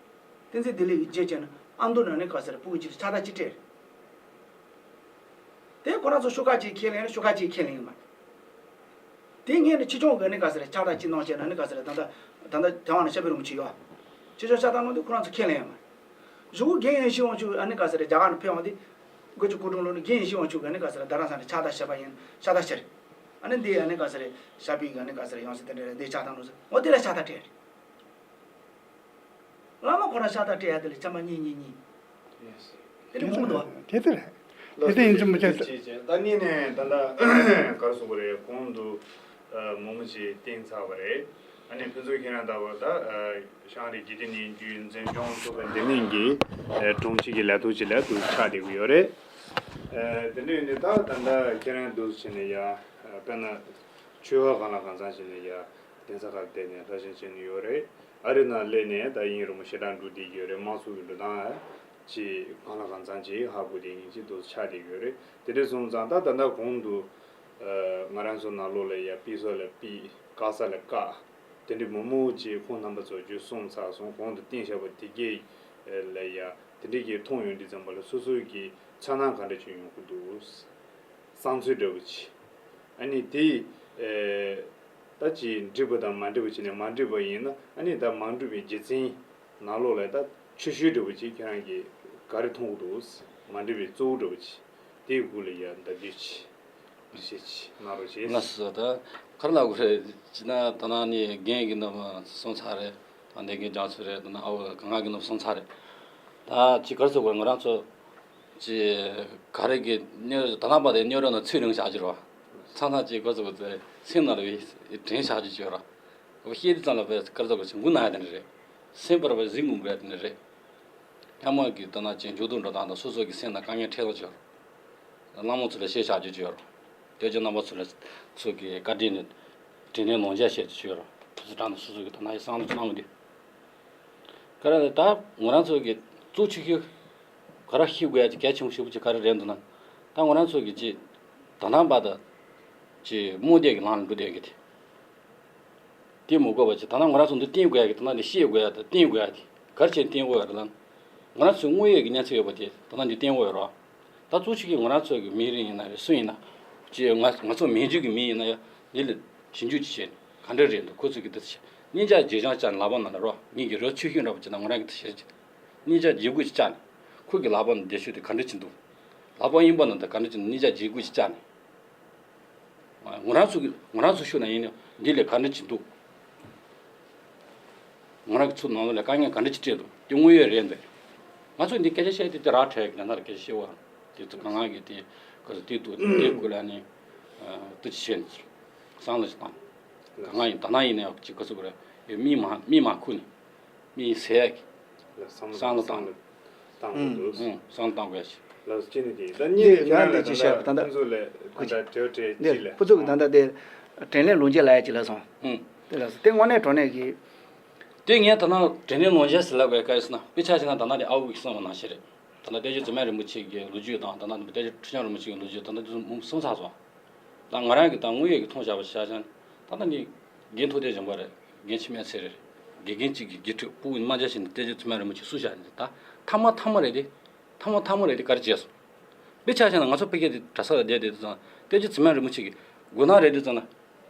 བསྟན་འཛིན་བདེ་ལེགས་ཀྱི་རྗེས་བྱས་ན་ཨ་མདོ་ནས་ཨ་ནི་ག་ས་རེད། སྤུ་གུ་གཅིག་ལ་ཕྱག་རྟགས་གཅིག་སྤྲད་རེད། དེ་ཁོ་རང་ཚོ་ཤོག་ཁག་ཅིག་ཁས་ལེན་ཤོག་ཁག་ཅིག་ཁས་ལེན་ཡོད་མ་རེད། དེ་སྔོན་ནས་ཆེ་ཆུང་གི་ནི་ག་ཟེར་ཕྱག་རྟགས་ཅིག་གནང་བྱས་ན་ནི་ག་ཟེར་ད་ལྟ་ད་ལྟ་དེ་བ་ནི་ཤ་པི་རིན་པོ་ཆེ་ཡོད། ཆེ་ཆུང་ཕྱག་རྟགས་གནང་དུས་ཁོ་རང་ཚོ་ཁས་ལེན་ཡོད་མ་རེད། གཞུག་གུ་རྒན་ཡེ་ཤེས་དབང་ཕྱུག་ཨ་ནི་ག་ཟེར་རྒྱ་གར་ནས་ཕེབས་འོང་དུས་སྒོ་ཅིག་སྐུ་དྲུང་ལོ་ནི་རྒན་ཡེ་ཤེས་དབང་ཕྱུག་གི་ནི་ག་ཟེར་རྡ་རམ་ས་ནས་ཕྱག་རྟགས་བཞེས་པ་ཡིན་ཕྱག་རྟགས་བཞེས། ཨ་ནི་འདི་ཨ་ནི་ག་ཟེར་ཤ་པི་གི་ཨ་ནི་ག་ཟེར་ཡང་སྲིད་དེ་འདྲ་རེད། འདི་ཕྱག་རྟགས་གནང་ཟེར་འོ་དེ་ལ་ཕྱག་རྟགས་སྤྲད་རེད། བླ་མ་ཁོ་རང་ཤ་སྟག་སྤྲད་ཡ་དེ་ལ་ཆམ་པ་གཉིས་གཉིས་གཉིས། དེ་ནི་ཁུངས་འདུག་དེ་དེ་རེད། དེ་དེ་ཡིན་ཚུལ་མི་ཆགས། ད་ནི་ནས་ད་ལྟ་གར་སོང་བ་རེད། གོང་དུ་མང་པོ་ཞིག་བསྟན་ཚར་བ་རེད། ཨ་ནི་ཕུན་ཚོགས་ཁྱེད་རང་ལྟ་བུ་ད་ཤང་རི་དགེ་ལྡན་ནས་རྒྱུན་འཛིན་སྐྱོང་ཐུབ་པ་འདི་མིན་གྱི་དྲུང་ཆེ་གི་ལས་ཐོག་ཅིག་ལ་དུ་ཆགས་བསྡད་ཀྱི་ཡོད་རེད། དེ་འདྲ་ཡིན་དུས་ད་ད་ལྟ་ཁྱེད་རང་འདུག་བྱས་ནས་ཡ་དཔེར་ན་ཆོས་བ་གང་ལ་གང་འཚམ་བྱས་ནས་ཡ་གདན་ས་ཁག་བསྡད་ནས་བཀྲ་ཤིས་བྱས་ནས་ཡོད་རེད། ཨ་རི་ནང་སླེབས་ནས་ད་དབྱིན་རིན་པོ་ཆེ་གྲངས་འགྲོ་བསྡད་ཀྱི་ཡོད་རེད། དམངས་གཙོ་གི་འགྲོ་སྟངས་ཅིག་གང་ལ་གང་འཚམ་ཅིག་ཧ་གོ་བསྡད་མཁན་ཅིག་ཏུ་ཆགས་བསྡད་ཀྱི་ཡོད་རེད། དེ་འདྲ་སོང་ཙང་ད་ད་ལྟ་གོང་དུ་ང་རང་ཚོ་ནང་ལོགས་ལ་ཡ་པི་སོ་ལ་པི་ཀ་ས་ལ་ཀ་དེ་འདྲ་མང་མང་ཅིག་ཁོང་རྣམ་པ་ཚོ་བརྗོད་གསུངས་ཚར་སོང་། གོང་དུ་བསྟན་བཞག་པ་དེ་གས་ལ་ཡ་དེ་འདྲ་གི་མཐོང་ཡོང་དུས་ཙམ་པ་ལ་སོ་སོའི་གི་ཚོར་སྣང་ག་འདྲ་ཅིག་ཡོང་གི་འདུག་བསམ་ཚུལ་འདྲ་བོ་ཅིག་ཨ་ནི་དེ་ཨེ་ད་ཅིག་འགྲིག་པ་དང་མ་འགྲིག་པ་བྱས་ནས་མ་འགྲིག་པ་ཡིན་ན། ཨ་ནི་ད་མ་འགྲིག་པའི་རྒྱུ་མཚན་ནང་ལོགས་ལ་ད་ཆོས་བཤད་འདྲ་བོ་ཅིག་ཁྱེད་རང་གིས་ག་རེ་མཐོང་གི་འདུག་མ་འགྲིག་པའི་གཙོ་བོ་འདྲ་བོ་ཅིག་དེའི་སྒོ་ལ་ཡ་ད་འདི་ཅིག་འགྲེལ་བཤད་ཅིག་གནང་རོགས་ཞེས། ལགས་སོ། ད་ག་རེ་ལབ་དགོས་རེད་ཅེ་ན། ད་ནང་ནས་རྒན་གྱི་རྣམ་པ་སོང་ཚར་རེད། ད་འདས་རྒན་རྒྱ་མཚོ་རེད། ད་ནང་ཨ་བོ་གང་ག་གི་རྣམ་པ་སོང་ཚར་རེད། ད་ཅིག་ག་རེ་ཟེར་དགོས་རེད། ང་རང་ཚོ་ཅིག་ག་རེ་གི་གནས་ད་ལྟ་བར་དེ་གནས་རོགས་ན་ཚུད་རིང་བཞག་རྒྱུ་རེད་བ། ཚང་ཚང་ཅིག་ག་རེ་ཟེར་དགོས་རེད། སེམས་ནང་ལ་བའི་དྲན་བཞག་རྒྱུ་ཅིག་ཡོད་རེད། བཤད་དུས་ཙམ་ལ་བས་ག་རེ་ཟེར་དགོས་ཅིག་མགུ་ན་ཡ་དེ་འདྲ་རེད། སེམས་པར་བས་གཟིགས་མི་དགོས་ཡ་དེ་འདྲ་རེད། སྔ་མ་གི་ད་ནང་ཅིག་འཇུག་ལྡོག་འགྲོ་སྟངས་དང་སོ་སོ་གི་སེམས་ནང་དཀའ་ངལ་འཕྲད་ལོ་ཅིག་ཡོད་རེད། བླ་མ་ཚོ་ལ་བཤད་བཞག་རྒྱུ་ཅིག་ཡོད་རེད། སྐྱབས་རྗེ་རྣམ་པ་ཚོ་ལ་ཚོ་གི་བཀའ་དྲིན་ནས་དྲིན་ལན་ལོངས་སྤྱད་བཤད་རྒྱུ་ཅིག་ཡོད་རེད། ཕུན་ཚོགས་གྲྭ་ནང་སོ་སོ་གི་ད་ནང་ཡི་བསམ་བློ་གནང་མི་འདུག་ག་རེ་ད་ང་རང་ཚོ་གི་གཙོ་ཆེ་ཤོས་ག་རེ་ཤེས་དགོས་ཡ་ཅིག་གལ་ཆེན་པོ་ཞེ་པོ་ཅིག་ག་རེ་རེད་འདུག་ན། ད་ང་རང་ཚོ་གི་ཅིག་ད་ནང་པ་ད་ཅིག་རྨོངས་དད་ཀྱི་ལམ་ལ་འགྲོ་བསྡད་ཀྱི་དེ། དེ་མི་དགོས་པ་ཅིག་ད་ནང་ང་རང་ཚོ་འདི་བསྟེན་དགོས་ཡ་གི་ད་ནང་འདི་ཤེས་དགོས་ཡ་ད་བསྟེན་དགོས་ཡ་དེ་ག་རེ་བྱས་བསྟེན་དགོས་ཡ་རེད་ལ། ང་རང་ཚོའི་དངོས་ཡོད་ཀྱི་གནས་ཚུལ་ཡོད་པ་དེ་ད་ནང་འདི་བསྟེན་དགོས་ཡ་རེད། ད་གཙོ་ཆེ་གི་ང་རང་ཚོ་གི་མི་རིགས་ཡིན་ན་རེད། སུ་ཡིན་ན་ཅིག་ང་ང་ཚོ་མན་ཇུ་གི་མི་ཡིན་ན་ཡ་འདི་ལ་ཞིབ་འཇུག་ཅིག་བྱས་ནས་ག་འདྲ་རེད་འདུག་ཁོ་ཚོ་གི་འདི་ཚོ་གནས་འཇགས་རྗེས་འཇང་བཅར་ནས་ལག་པ་ནང་ལ་རོགས་ངེད་ཀྱི་རོ་ཆུ་ཤིང་འདྲ་པོ་ཅིག་ན་ང་རང་གི་དེ་བྱས་ཅིག་གནས་འཇགས་རྗེས་འགོད་ཅིག་བཅར་ནས་ཁོ་གི་ལག་པ་ནང་བསྡད་ཤོག་དེ་ག་འདྲ་ཅིག་འདུག་ལག་པ་གཡོན་པ་ནང་དེ་ག་འདྲ་ཅིག་འདུག་གནས་འཇགས་རྗེས་འགོད་ཅིག་བཅར་ནས། ང་རང་ཚོ་གི་ང་རང་ཚོ་ཤུགས་ན་ཡིན་ན་འདི་ལས་ག་འདྲ་ཅིག་འདུག་ང་རང་གི་ཚོ་ནང་ལོགས་ལ་དཀའ་ངལ་ག་འདྲ་ཅིག་འཕྲད་འདུག་དེ་དངོས་ཡོད་རེད་འདུག་ང་ཚོས་འདི་སྐད་ཆ་བཤད་དེ་དེ་རག་བྲལ་གི་ན་ན་ར་སྐད་ཆ་བཤད་བ་དེ་ཚོ་གང་ག་གི་དེ་ག་ཚོད་དེ་འདུག་དེ་དགོས་ལ་ནི་ཏི་ཅི་བཤད་ནས་བསམ་བློ་ཞིག་བཏང་གང་ག་ཡིན་ད་ན་ཡིན་ན་ཡང་ཅིག་ག་ཚོད་དགོས་རེད་ཡོད་མི་མ་མི་མ་ཁུ་ནས། མི་ཡི་ཟས་ཀྱི་ལ་བསམ་བསམ་བློ་བློ་བཏང་བཏང་དགོས་འདུག་ཨུང་བསམ་བློ་བཏང་དགོས་ཤིག་ལགས་སོ་ཅི་ནས་ཀྱི་ད་གཉིས་ཀྱི་ཁྱེད་རང་ལ་ད་ལྟ་ཕུན་ཚོགས་ལས་ད་ལྟ་དེ་བྲེལ་བྲེལ་ཅི་ལས་ཕུན་ཚོགས་ཀྱི་ད་ལྟ་དེ་དྲིན་ལན་ལོངས་སྤྱོད་ལ་ཡ་ཅི་ལ་སོང་ཨུང་དེ་ལ་སོ་དེ་དངོས་གནས་དྲང་གནས་ཀྱི། དེ་ངས་ད་ནང་དྲིན་ལན་ལོངས་སྤྱོད་ཟེར་ལབ་པའི་སྐབས་སུ་ན་དཔེ་ཆ་ཞིག་ན་ད་ནང་དེ་ཨ་འུ་གི་གསུངས་པ་ནང་བཞིན་རེད། ད་ནང་བསྟན་ཆེན་བྱེ་མ་རིན་པོ་ཆེ་གི་ལོ་རྒྱུས་དང་ད་ནང་བསྟན་ཆེན་ཁྲི་བྱང་རིན་པོ་ཆེ་གི་ལོ་རྒྱུས་ད་ནང་དེ་ཚོ་གསུངས་ཚར་སོང་། ད་ང་རང་གི་ད་དངོས་ཡོད་ཀྱི་མཐོང་བྱ་བ་ཆ་བཞག་ན་ད་ལྟ་ནི་རྒན་ཐུབ་བསྟན་སྦྱིན་པ་རེད། རྒན་འཆི་མེད་ཚེ་རིང་རེད། དགེ་རྒན་གཅིག་གི་དགེ་ཕྲུག་སྤུ་གུ་ནི་རྨ་བྱ་ཞིག་ནི་བསྟན་ཆེན་བྱེ་མ་རིན་པོ་ཆེ་སུ་བཞག་ནི་ད་ཐ་མ་ཐ་མ་རེད་དེ། ཐ་མ་ཐ་མ་རེད་དེ་ག་རེ་བྱས་སོང་། དཔེ་ཆ་བཞག་ན་ང་ཚོ་ཕ་གི་དེ་གྲྭ་ས་ལ་བསྡད་དེ་དུས་ཙང་བསྟན་ཆེན་བྱེ་མ་རིན་པོ་ཆེ་གི་དགོས་སྣང་རེད་དུས་ཙང་ན།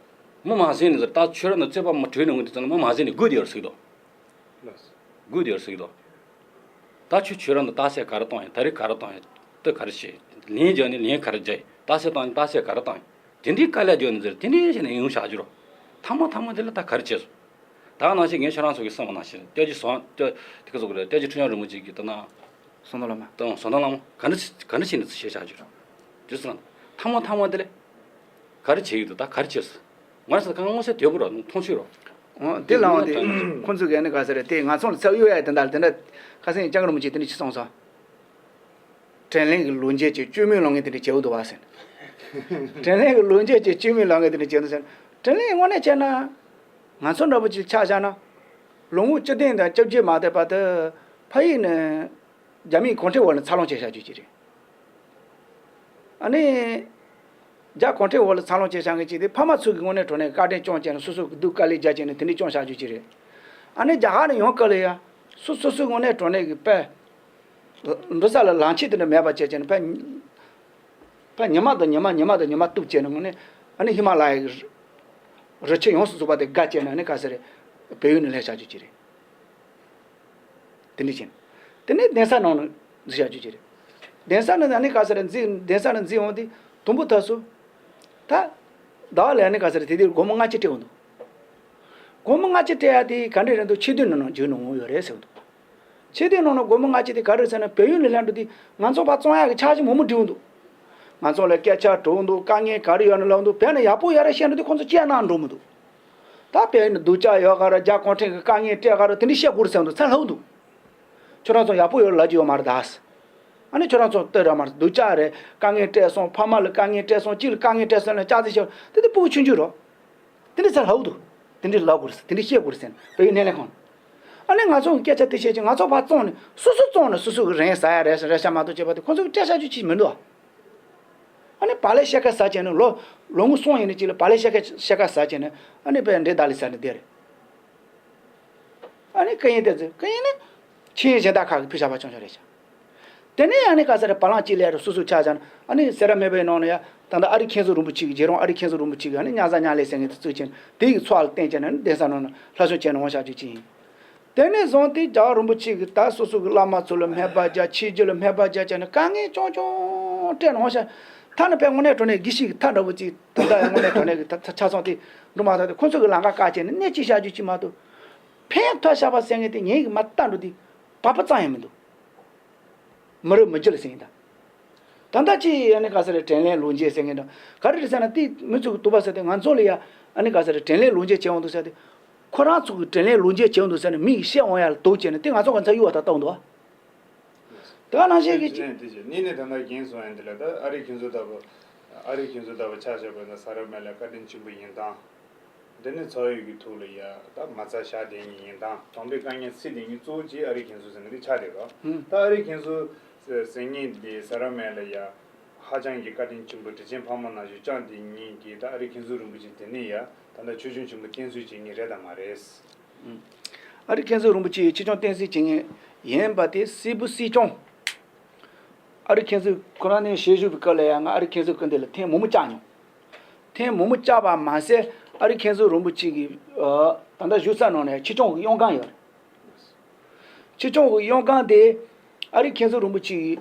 མི་མ་ཟིན་ནི་ད་ཆོས་ར་ན་རྩོད་པ་མ་གྲོས་ནས་འོང་དུས་ཙང་ན་མི་མ་ཟིན་ནི་དགོས་དེ་ཡོད་ཟིག་དོ། དགོས་དེ་ཡོད་ཟིག་དོ། ད་ཁྱོད་ཁྱོད་རང་དང་རྟགས་གསལ་ག་རེ་གཏོང་ཡིན། ད་རེས་ག་རེ་གཏོང་ཡིན། ད་ག་རེ་བྱེད། ལན་རྒྱག་ནི་ལན་ག་རེ་རྒྱག་ཡིན། རྟགས་གསལ་གཏོང་ཡིན། རྟགས་གསལ་ག་རེ་གཏོང་ཡིན། དེ་འདྲའི་དཀའ་ལས་རྒྱག་ནི་ཟེར་དེ་འདྲའི་བྱས་ནས་ཡོང་བཞག་རྒྱུ་རོ། ཐ་མ་ཐ་མ་དེ་ལ་ད་ག་རེ་བྱས་སོང་། ད་ནང་བཞིན་ངས་ཁྱོད་རང་ཚོ་གི་གསུངས་པ་ནང་བཞིན་ལྟོས་ཀྱི་སོང་ལྟོས་དེ་ག་ཚོད་གི་རེད། ལྟོས་ཀྱི་ཁྲི་སྐྱོང་རིན་པོ་ཆེ་གི་ད་ན། བསོད་ནམས་བླ་མ། དང་བསོད་ནམས་བླ་མ་ག་འདྲ་ག་འདྲ་བྱས་ནས་ཚུལ་བཞག་བཞག་རྒྱུ་རོ། དེ་སོང་ཐ་མ་ཐ་མ་དེ་ལ། ག་རེ་བྱེད་ཀྱི་འདུག་ད་ག་རེ་བྱེད་སོང་། ང་ཚོ་གང་མངོན་གསལ་དོད་པོ་རོ་མཐོང་ཆོས་རོ། འོ་དེ་ལའང་དེ་ཁོང་ཚོས་ག་ནི་ག་ས་རེད་དེ་ང་ཚོ་ལ་ཚབ་གཡོ་ཡ་དེ་འདྲ་དེ་འདྲ་ཁ་སང་སྐྱབས་མགོན་རིན་པོ་ཆེ་དེ་འདྲ་ཅིག་གསུངས་སོང་། དྲིན་ལན་གྱི་ལོ་འབྱེད་ཀྱི་བཅོས་མིན་ལོ་ངན་དེ་འདྲ་བྱེད་འདུག་བ་ཟེར། དྲིན་ལན་གྱི་ལོ་འབྱེད་ཀྱི་བཅོས་མིན་ལོ་ངན་དེ་འདྲ་བྱེད་འདུག་ཟེར། དྲིན་ལན་དངོས་གནས་བྱས་ན། ང་ཚོ་འདྲ་པོ་ཅིག་ཆ་བཞག་ན། ལོ་ངོ་བཅུ་བདུན་དང་བཅོ་བརྒྱད་མ་ཐེབས་བར་དུ་ཕ་ཡུལ་ནས་རྒྱ་མིའི་གུང་ཁྲན་འོག་ལ་འཚར་ལོངས་བྱས་བཞག་རྒྱུ་ཅིག་རེད། ཨ་ནི། རྒྱ་གུང་ཁྲན་འོག་ལ་འཚར་ལོངས་བྱས་བཞག་མཁན་ཅིག་དེ་ཕ་མ་ཚོ་གི་དངོས་གནས་དྲང་གནས་བཀའ་དྲིན་སྐྱོང་བྱས་ནས་སོ་སོ་གི་སྡུག་དཀའ་ལས་རྒྱག་བྱས་ནས་དེ་འདྲ་སྐྱོང་བཞག་རྒྱུ་ཅིག་རེད། ཨ་ནི་རྒྱ་གར་ནས་ཡོང་སྐབས་ལ་ཡང་སོ་སོ་སོའི་དངོས་གནས་དྲང་གནས་ཀྱི་དཔལ། འགྲོ་ས་ལ་ལམ་ཆེན་དེ་འདྲ་མེད་པ་བྱས་བྱས་ནས་ཕ། ཕ་ཉི་མ་དང་ཉི་མ་ཉི་མ་དང་ཉི་མ་གཏུགས་བྱས་ནས་དངོས་གནས་ཨ་ནི་ཧི་མ་ལ་ཡའི་རི་ཆུ་ཡོངས་སུ་རྫོགས་པ་དེ་བརྒལ་བྱས་ནས་ཨ་ནི་ག་ས་རེད། བལ་ཡུལ་ནས་སླེབས་བཞག་རྒྱུ་ཅིག་རེད། དེ་འདྲ་བྱས་ནས། དེ་ནས་གདན་ས་ནང་ནས་འཛུལ་བཞག་རྒྱུ་ཅིག་རེད། གདན་ས་ནས་ཨ་ནི་ག་ས་རེད་འཛུལ་གདན་ས་ནས་འཛུལ་འོང་དུས་དུམ་བུ་ཐག་སུ། ད། ཟླ་བ་ལ་ཨ་ནི་ག་ས་རེད་དེ་དུས་སྒོར་མོ་ལྔ་བཅུ་སྤྲད་འོང་འདུག་སྒོར་མོ་ལྔ་བཅུ་སྤྲད་ཡ་དེ་ག་འདྲ་རེད་འདུག་ཆེ་བསྟོད་ནང་ནང་བརྗོད་གནང་འོང་ཡོད་རེད་ཟེར་འདུག་ཆེ་བསྟོད་ནང་ནང་སྒོར་མོ་ལྔ་བཅུ་དེ་ག་རེ་ཟེར་ན་བལ་ཡུལ་ནས་སླེབས་འགྲོ་དུས་ང་ཚོ་ཕར་བཙོང་ཡག་གི་འཆར་གཞི་མང་པོ་བསྒྲིགས་འདུག་ང་ཚོ་ལ་སྐད་ཆ་དྲིས་འདུག་དཀའ་ངལ་ག་རེ་ཡོད་ན་ལབ་འདུག་བལ་ནས་ཡག་པོ་ཡོད་རེད་བཤད་འགྲོ་དུས་ཁོང་ཚོ་སྐད་གནང་འགྲོ་མི་འདུག་ད་བལ་ནས་སྡུག་ཅག་ཡོད་ག་རེ་རྒྱ་གུང་ཁྲན་གྱི་དཀའ་ངལ་སྤྲད་ག་རེ་དེ་འདྲ་བཤད་དགོས་རེད་ཟེར་འདུག་ཚ་ལྷག་འདུག་ཁྱོད་རང་ཚོ་ཡག་པོ་ཡོད་ལབ་ཀྱི་ཡོད་མ་རེད་ད། ཨ་ནི་ཁྱོད་རང་ཚོ་ལྟོས་ར་མ་རེད་སྡུག་ཅག་རེད་དཀའ་ངལ་སྤྲད་སོང་ཕ་མ་ལ་དཀའ་ངལ་སྤྲད་སོང་ཅི་ལ་དཀའ་ངལ་སྤྲད་སོང་ལ་ཅག་ཚེ་ཤོར་དེ་དེ་ཕྲུ་གུ་ཆུང་ཆུང་རོ། དེ་འདྲ་ཚ་ལྷག་འདུག་དེ་འདྲ་ལབ་དགོས་རེད་དེ་འདྲ་བཤད་དགོས་རེད་ཟེར་ནས་བལ་ཡུལ་སྣེ་ལེན་ཁང་ནས། ཨ་ནི་ང་ཚོ་གི་སྐད་ཆ་དེ་བཤད་ཀྱི་ང་ཚོ་ཕར་བཙོང་ནས་སོ་སོ་བཙོང་ནས་སོ་སོ་གི་རིན་ཟ་ཡ་རེད་ཟེར་རེད་ཤ་མ་གཏོགས་བྱས་པ་དེ་ཁོ་ཚོ་གི་སྤྲད་བཞག་རྒྱུ་ཅིག་མི་འདུག་ཨ་ནི་བག་ལེབ་ཕྱེད་ཀ་ཟ་བྱས་ནས་ལོ་ལོ་ངོ་གསུམ་ཡིན་ནི་ཅིག་ལ་བག་ལེབ་ཕྱེད་ཀ་ཕྱེད་ཀ་ཟ་བྱས་ནས་ཨ་ནི་དཔེ་འདྲེ་བདག་ལས་ཟ་ནས་བསྡད་རེད། ཨ་ནི་སྐུ་ཡིན་དེ་ཚོ་སྐུ་ཡིན་ནི་ཆིངས་ཡིག་གཞན་དག་ཁག་གི་ཕུལ་བྱ་བ་ཆུང་ཆུང་རེད་ཤག་དེ་ནས་ཨ་ནི་ག་ས་རེད་བ་ལང་གཅིག་ལས་རུ་སོ་སོ་ཆ་བཞག་ན་ཨ་ནི་སེ་ར་སྨད་པའི་ནང་ནས་ཡ་ད་ལྟ་ཨ་རིག་མཁན་ཟུར་རིན་པོ་ཆེ་གི་རྗེ་རོང་ཨ་རིག་མཁན་ཟུར་རིན་པོ་ཆེ་གི་ཨ་ནི་མཉམ་བཟའ་མཉམ་ལས་ཟེར་མཁན་དེ་བཙུགས་ཀྱིན་དེ་ཡི་ཚོགས་ལ་བརྟེན་ཀྱིན་ཨ་ནི་གདན་ས་ནང་ན་ལྷ་བྱོན་བྱས་ནས་འོང་བཞག་རྒྱུ་ཅི་ཡིན། དེ་ནས་བཟུང་སྟེ་རྒྱལ་བ་རིན་པོ་ཆེ་གི་ད་སོ་སོ་གི་བླ་མ་ཚོ་ལ་སྨད་པ་རྒྱག་ཆོས་བརྒྱུད་ལ་སྨད་པ་རྒྱག་བྱས་ནས་དཀའ་ངལ་ཆུང་ཆུང་སྤྲད་ནས་འོང་ཤག་ཐ་ན་དཔེ་དངོས་གནས་དྲང་གནས་དགེ་བཤེས་ཀྱི་ཐ་འདྲ་བོ་ཅིག་ད་ལྟ་ཡང་དངོས་གནས་དྲང་གནས་ཀྱི་ད་ཆ་ཚང་དེ་འགྲོ་མ་ཐག་དེ་ཁོ་ཚོ་གི་ལམ་ཁ་བཀག་བྱས་ནས་གནས་གཅིག་བཞག་རྒྱུ་ཅིག་མ་གཏོགས། ཕན་ཐོགས་བཞག་པ་ཟེར་མཁན་དེ་ངེད་ཀྱིས་མ་བལྟ་འགྲོ་དུས་བབ་པ་ཙམ་ཡང་མི་འདུག་མི་རབས་མི་རྒྱུད་ལ་ཟེར་མཁན་དང་། ད་ལྟ་ཅི་ཡང་ནི་ག་ས་རེ་དྲིན་ལན་ལོག་འཇལ་ཟེར་མཁན་དང་ག་རེ་རེད་ཟེར་ན་དེ་མི་ཚོ་གི་དུ་བ་ཟེར་དེ་ང་ཚོ་ལ་ཡ་ཨ་ནི་ག་ས་རེ་དྲིན་ལན་ལོག་འཇལ་བྱེད་འོང་འདུག་ཟེར་དེ། ཁོ་རང་ཚོ་གི་དྲིན་ལན་ལོག་འཇལ་བྱེད་འོང་འདུག་ཟེར་ནས་མི་ཡིས་བཤད་འོང་ཡ་ལ་དོགས་བྱས་ནས་དེ་ང་ཚོ་ག་ཚ་གཡུ་བ་ད་བཏང་འདུག་ཨ། དེ་ག་ནང་བཞིན་གྱི་ཅི། ནི་ནི་ད་ལྟ་རྒན་སོང་ཡང་འདི་ལ་ད་ཨ་རིག་ཁྱེད་ཚོ་ལྟ་བུ། ཨ་རིག་ཁྱེད་ཚོ་ལྟ་བུ་ཆ་བཞག་པ་ན་ས་ར་མེ་ལ་བཀའ་དྲིན་ཆེན་པོ་ཡིན་དང་། འདི་ནི་ཚ་ཡོད་ཀྱི་ཐུགས་ལ་ཡ་ད་མ་རྩ་བཞག་བསྡད་ཉིན་ཡིན་དང་དམ་པའི་དཀའ་ངལ་སེལ་བསྡད་ཉིན་གཙོ་བོ་ཅིག་ཨ་རིག་ཁྱེད་ཚོ་ཟེར་ནི་འདི་ཆགས་བསྡད་རོགས། ད་ཨ་རིག་ཁྱེད་ཚོ་ཟེར་ཉིན་འདི་ས་ར་མེ་ལ་ཡ་ཧ་ཅང་གི་བཀའ་དྲིན་ཆེན་པོ་དྲིན་ཆེན་ཕ་མ་ནང་བཞིན་བསྐྱངས་བསྡད་ཉིན་གྱི་ད་ཨ་རིག་ཁྱེད་ཚོ་རིན་པོ་ཆེ་དེ་ནི་ཡ་ད་ལྟ་ཆོས་སྐྱོང་ཆེན་པོ་བསྟེན་གསོལ་བྱེད་ཉིན་རེད་དམ་མ་རེད། ཨ་རིག་མཁན་ཟུར་རིན་པོ་ཆེ་ཡི་ཆོས་སྐྱོང་བསྟན་སྲིད་བྱེད་མཁན་ཡིན་པ་དེ་སྲིད་པོ་སྲིད་སྐྱོང་། ཨ་རིག་མཁན་ཟུར་ཁོ་རང་ནས་ཞལ་བཞུགས་པའི་སྐབས་ལ་ཡང་ང་ཨ་རིག་མཁན་ཟུར་སྐུ་མདུན་ལ་ཐེངས་མང་པོ་བཅར་མྱོང་། ཐེངས་མང་པོ་བཅར་བ་མ་ཟད་ཨ་རིག་མཁན་ཟུར་རིན་པོ་ཆེ་གི་ད་ལྟ་བཞུགས་ས་ནང་ནས་ཆོས་སྐྱོང་གི་གཡང་ཁང་ཡོད་རེད། ཆོས་སྐྱོང་གི་གཡང་ཁང་དེ་ཨ་རིག་མཁན་ཟུར་རིན་པོ་ཆེ་ཡིས་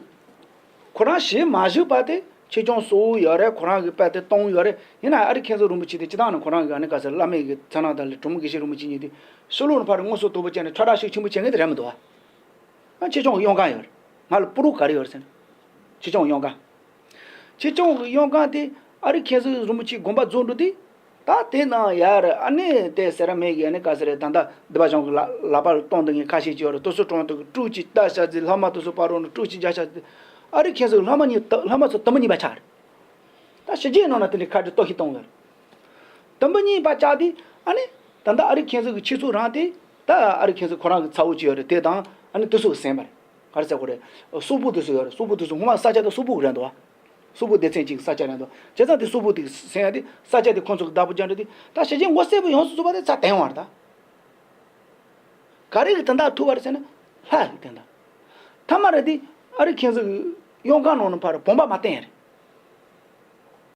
ཁོ་རང་ཞལ་མ་བཞུགས་པ་དེ་ཆོས་སྐྱོང་གསོལ་ཡོད་རེད། ཁོ་རང་གི་དཔལ་དེ་གཏོང་ཡོད་རེད། ཡིན་ན་ཨ་རིག་མཁན་ཟུར་རིན་པོ་ཆེ་དེ་སྤྱི་བཏང་ནས་ཁོ་རང་གི་ཨ་ནི་ག་ཟེར་བླ་མའི་གི་མཚན་ནང་དང་ལས་གྲོང་མི་དགེ་བཤེས་རིན་པོ་ཆེ་གཉིས་དེ་ཕྱི་ལོགས་ནས་ཕར་དངོས་སུ་དོགས་པ་བྱས་ནས་ཁྲ་ཁྲ་ཤུགས་ཆེན་པོ་བྱེད་མཁན་དེ་རེད་མི་འདུག་ཨ། ཨ་ཆོས་སྐྱོང་གི་གཡང་ཁང་ཡོད་རེད། ང་ལ་སྤུ་རུ་ག་རེ་ཡོད་རེད་ཟེར་ན། ཆོས་སྐྱོང་གི་གཡང་ཁང་། ཆོས་སྐྱོང་གི་གཡང་ཁང་དེ་ཨ་རིག་མཁན་ཟུར་རིན་པོ་ཆེ་དགོངས་པ་རྫོགས་འགྲོ་དུས། ད་དེ་ནང་ཡར་ཨ་ནི་དེ་ཟེར་ར་མེད་གི་ཨ་ནི་ག་ཟེར་རེད་ད་ལྟ་སྡེ་པ་གཞུང་གི་ལག་ལག་པར་གཏོང་འདི་ངས་ཁ་ཤས་ཀྱི་ཡོད་རེད། དུ་སུ་གྲོང་དུ་གི་ཀྲུའུ་ཅི་ལྟ་ཤ་ཟི་ལྷག་མ་དུ་སུ་པ་རོ་ནི་ཀྲུའུ་ཅི་རྒྱ་ཤ་ཟི། ཨ་རིག་མཁན་ཟུར་ལྷག་མ་གཉིས་ལྷག་མ་ཚོ་དུམ་བུ་གཉིས་པ་ཆགས་རེད། ད་ཕྱི་རྒྱལ་ནང་ན་དེ་འདྲའི་ཁ་བྲལ་ལྟོ་ཤི་གཏོང་ཡོད་རེད། དུམ་བུ་གཉིས་པ་བཅག་དུས་ཨ་ནི་ད་ལྟ་ཨ་རིག་མཁན་ཟུར་གི་ཆོས་ཚོགས་རང་དེ་ད་ཨ་རིག་མཁན་ཟུར་ཁོ་རང་གི་ཚ་བོ་ཅིག་ཡོད་རེད། དེ་དང་ཨ་ནི་དུ་སུ་གི་སེམས་པ་རེད། ག་རེ་ཟེར་དགོས་རེད། སོག་པོ་དུ་སུ་ཡོད་རེད། སོག་པོ་དུ་སུ་སྔོན་མ་ས་ཆ་དེ་སོག་པོ་གི་རེད་འདུག་བ། སོག་པོ་སྡེ་ཚན་གཅིག་གི་ས་ཆ་རེད་འདུག་བྱས་ཙང་དེ་སོག་པོ་དེ་གི་སེམས་ཡ་དེ་ས་ཆ་དེ་ཁོང་ཚོ་གི་བདག་པོ་རྒྱག་འདྲ་དེ་ད་ཕྱི་རྒྱལ་མགོ་སེར་པོ་ཡོངས་སུ་རྫོགས་པ་དེ་ཚ་དན་བར་ད། ག་རེ་གི་དོན་དག་ཐུག་པ་རེད་ཟེར་ན་ལྷ་གི་དོན་དག་ཐ་མ་རེད་དེ་ཨ་རིག་མཁན་ཟུར་གི་གཡང་ཁང་ནང་ནས་ཕར་བོང་པ་མ་བསྟན་རེད།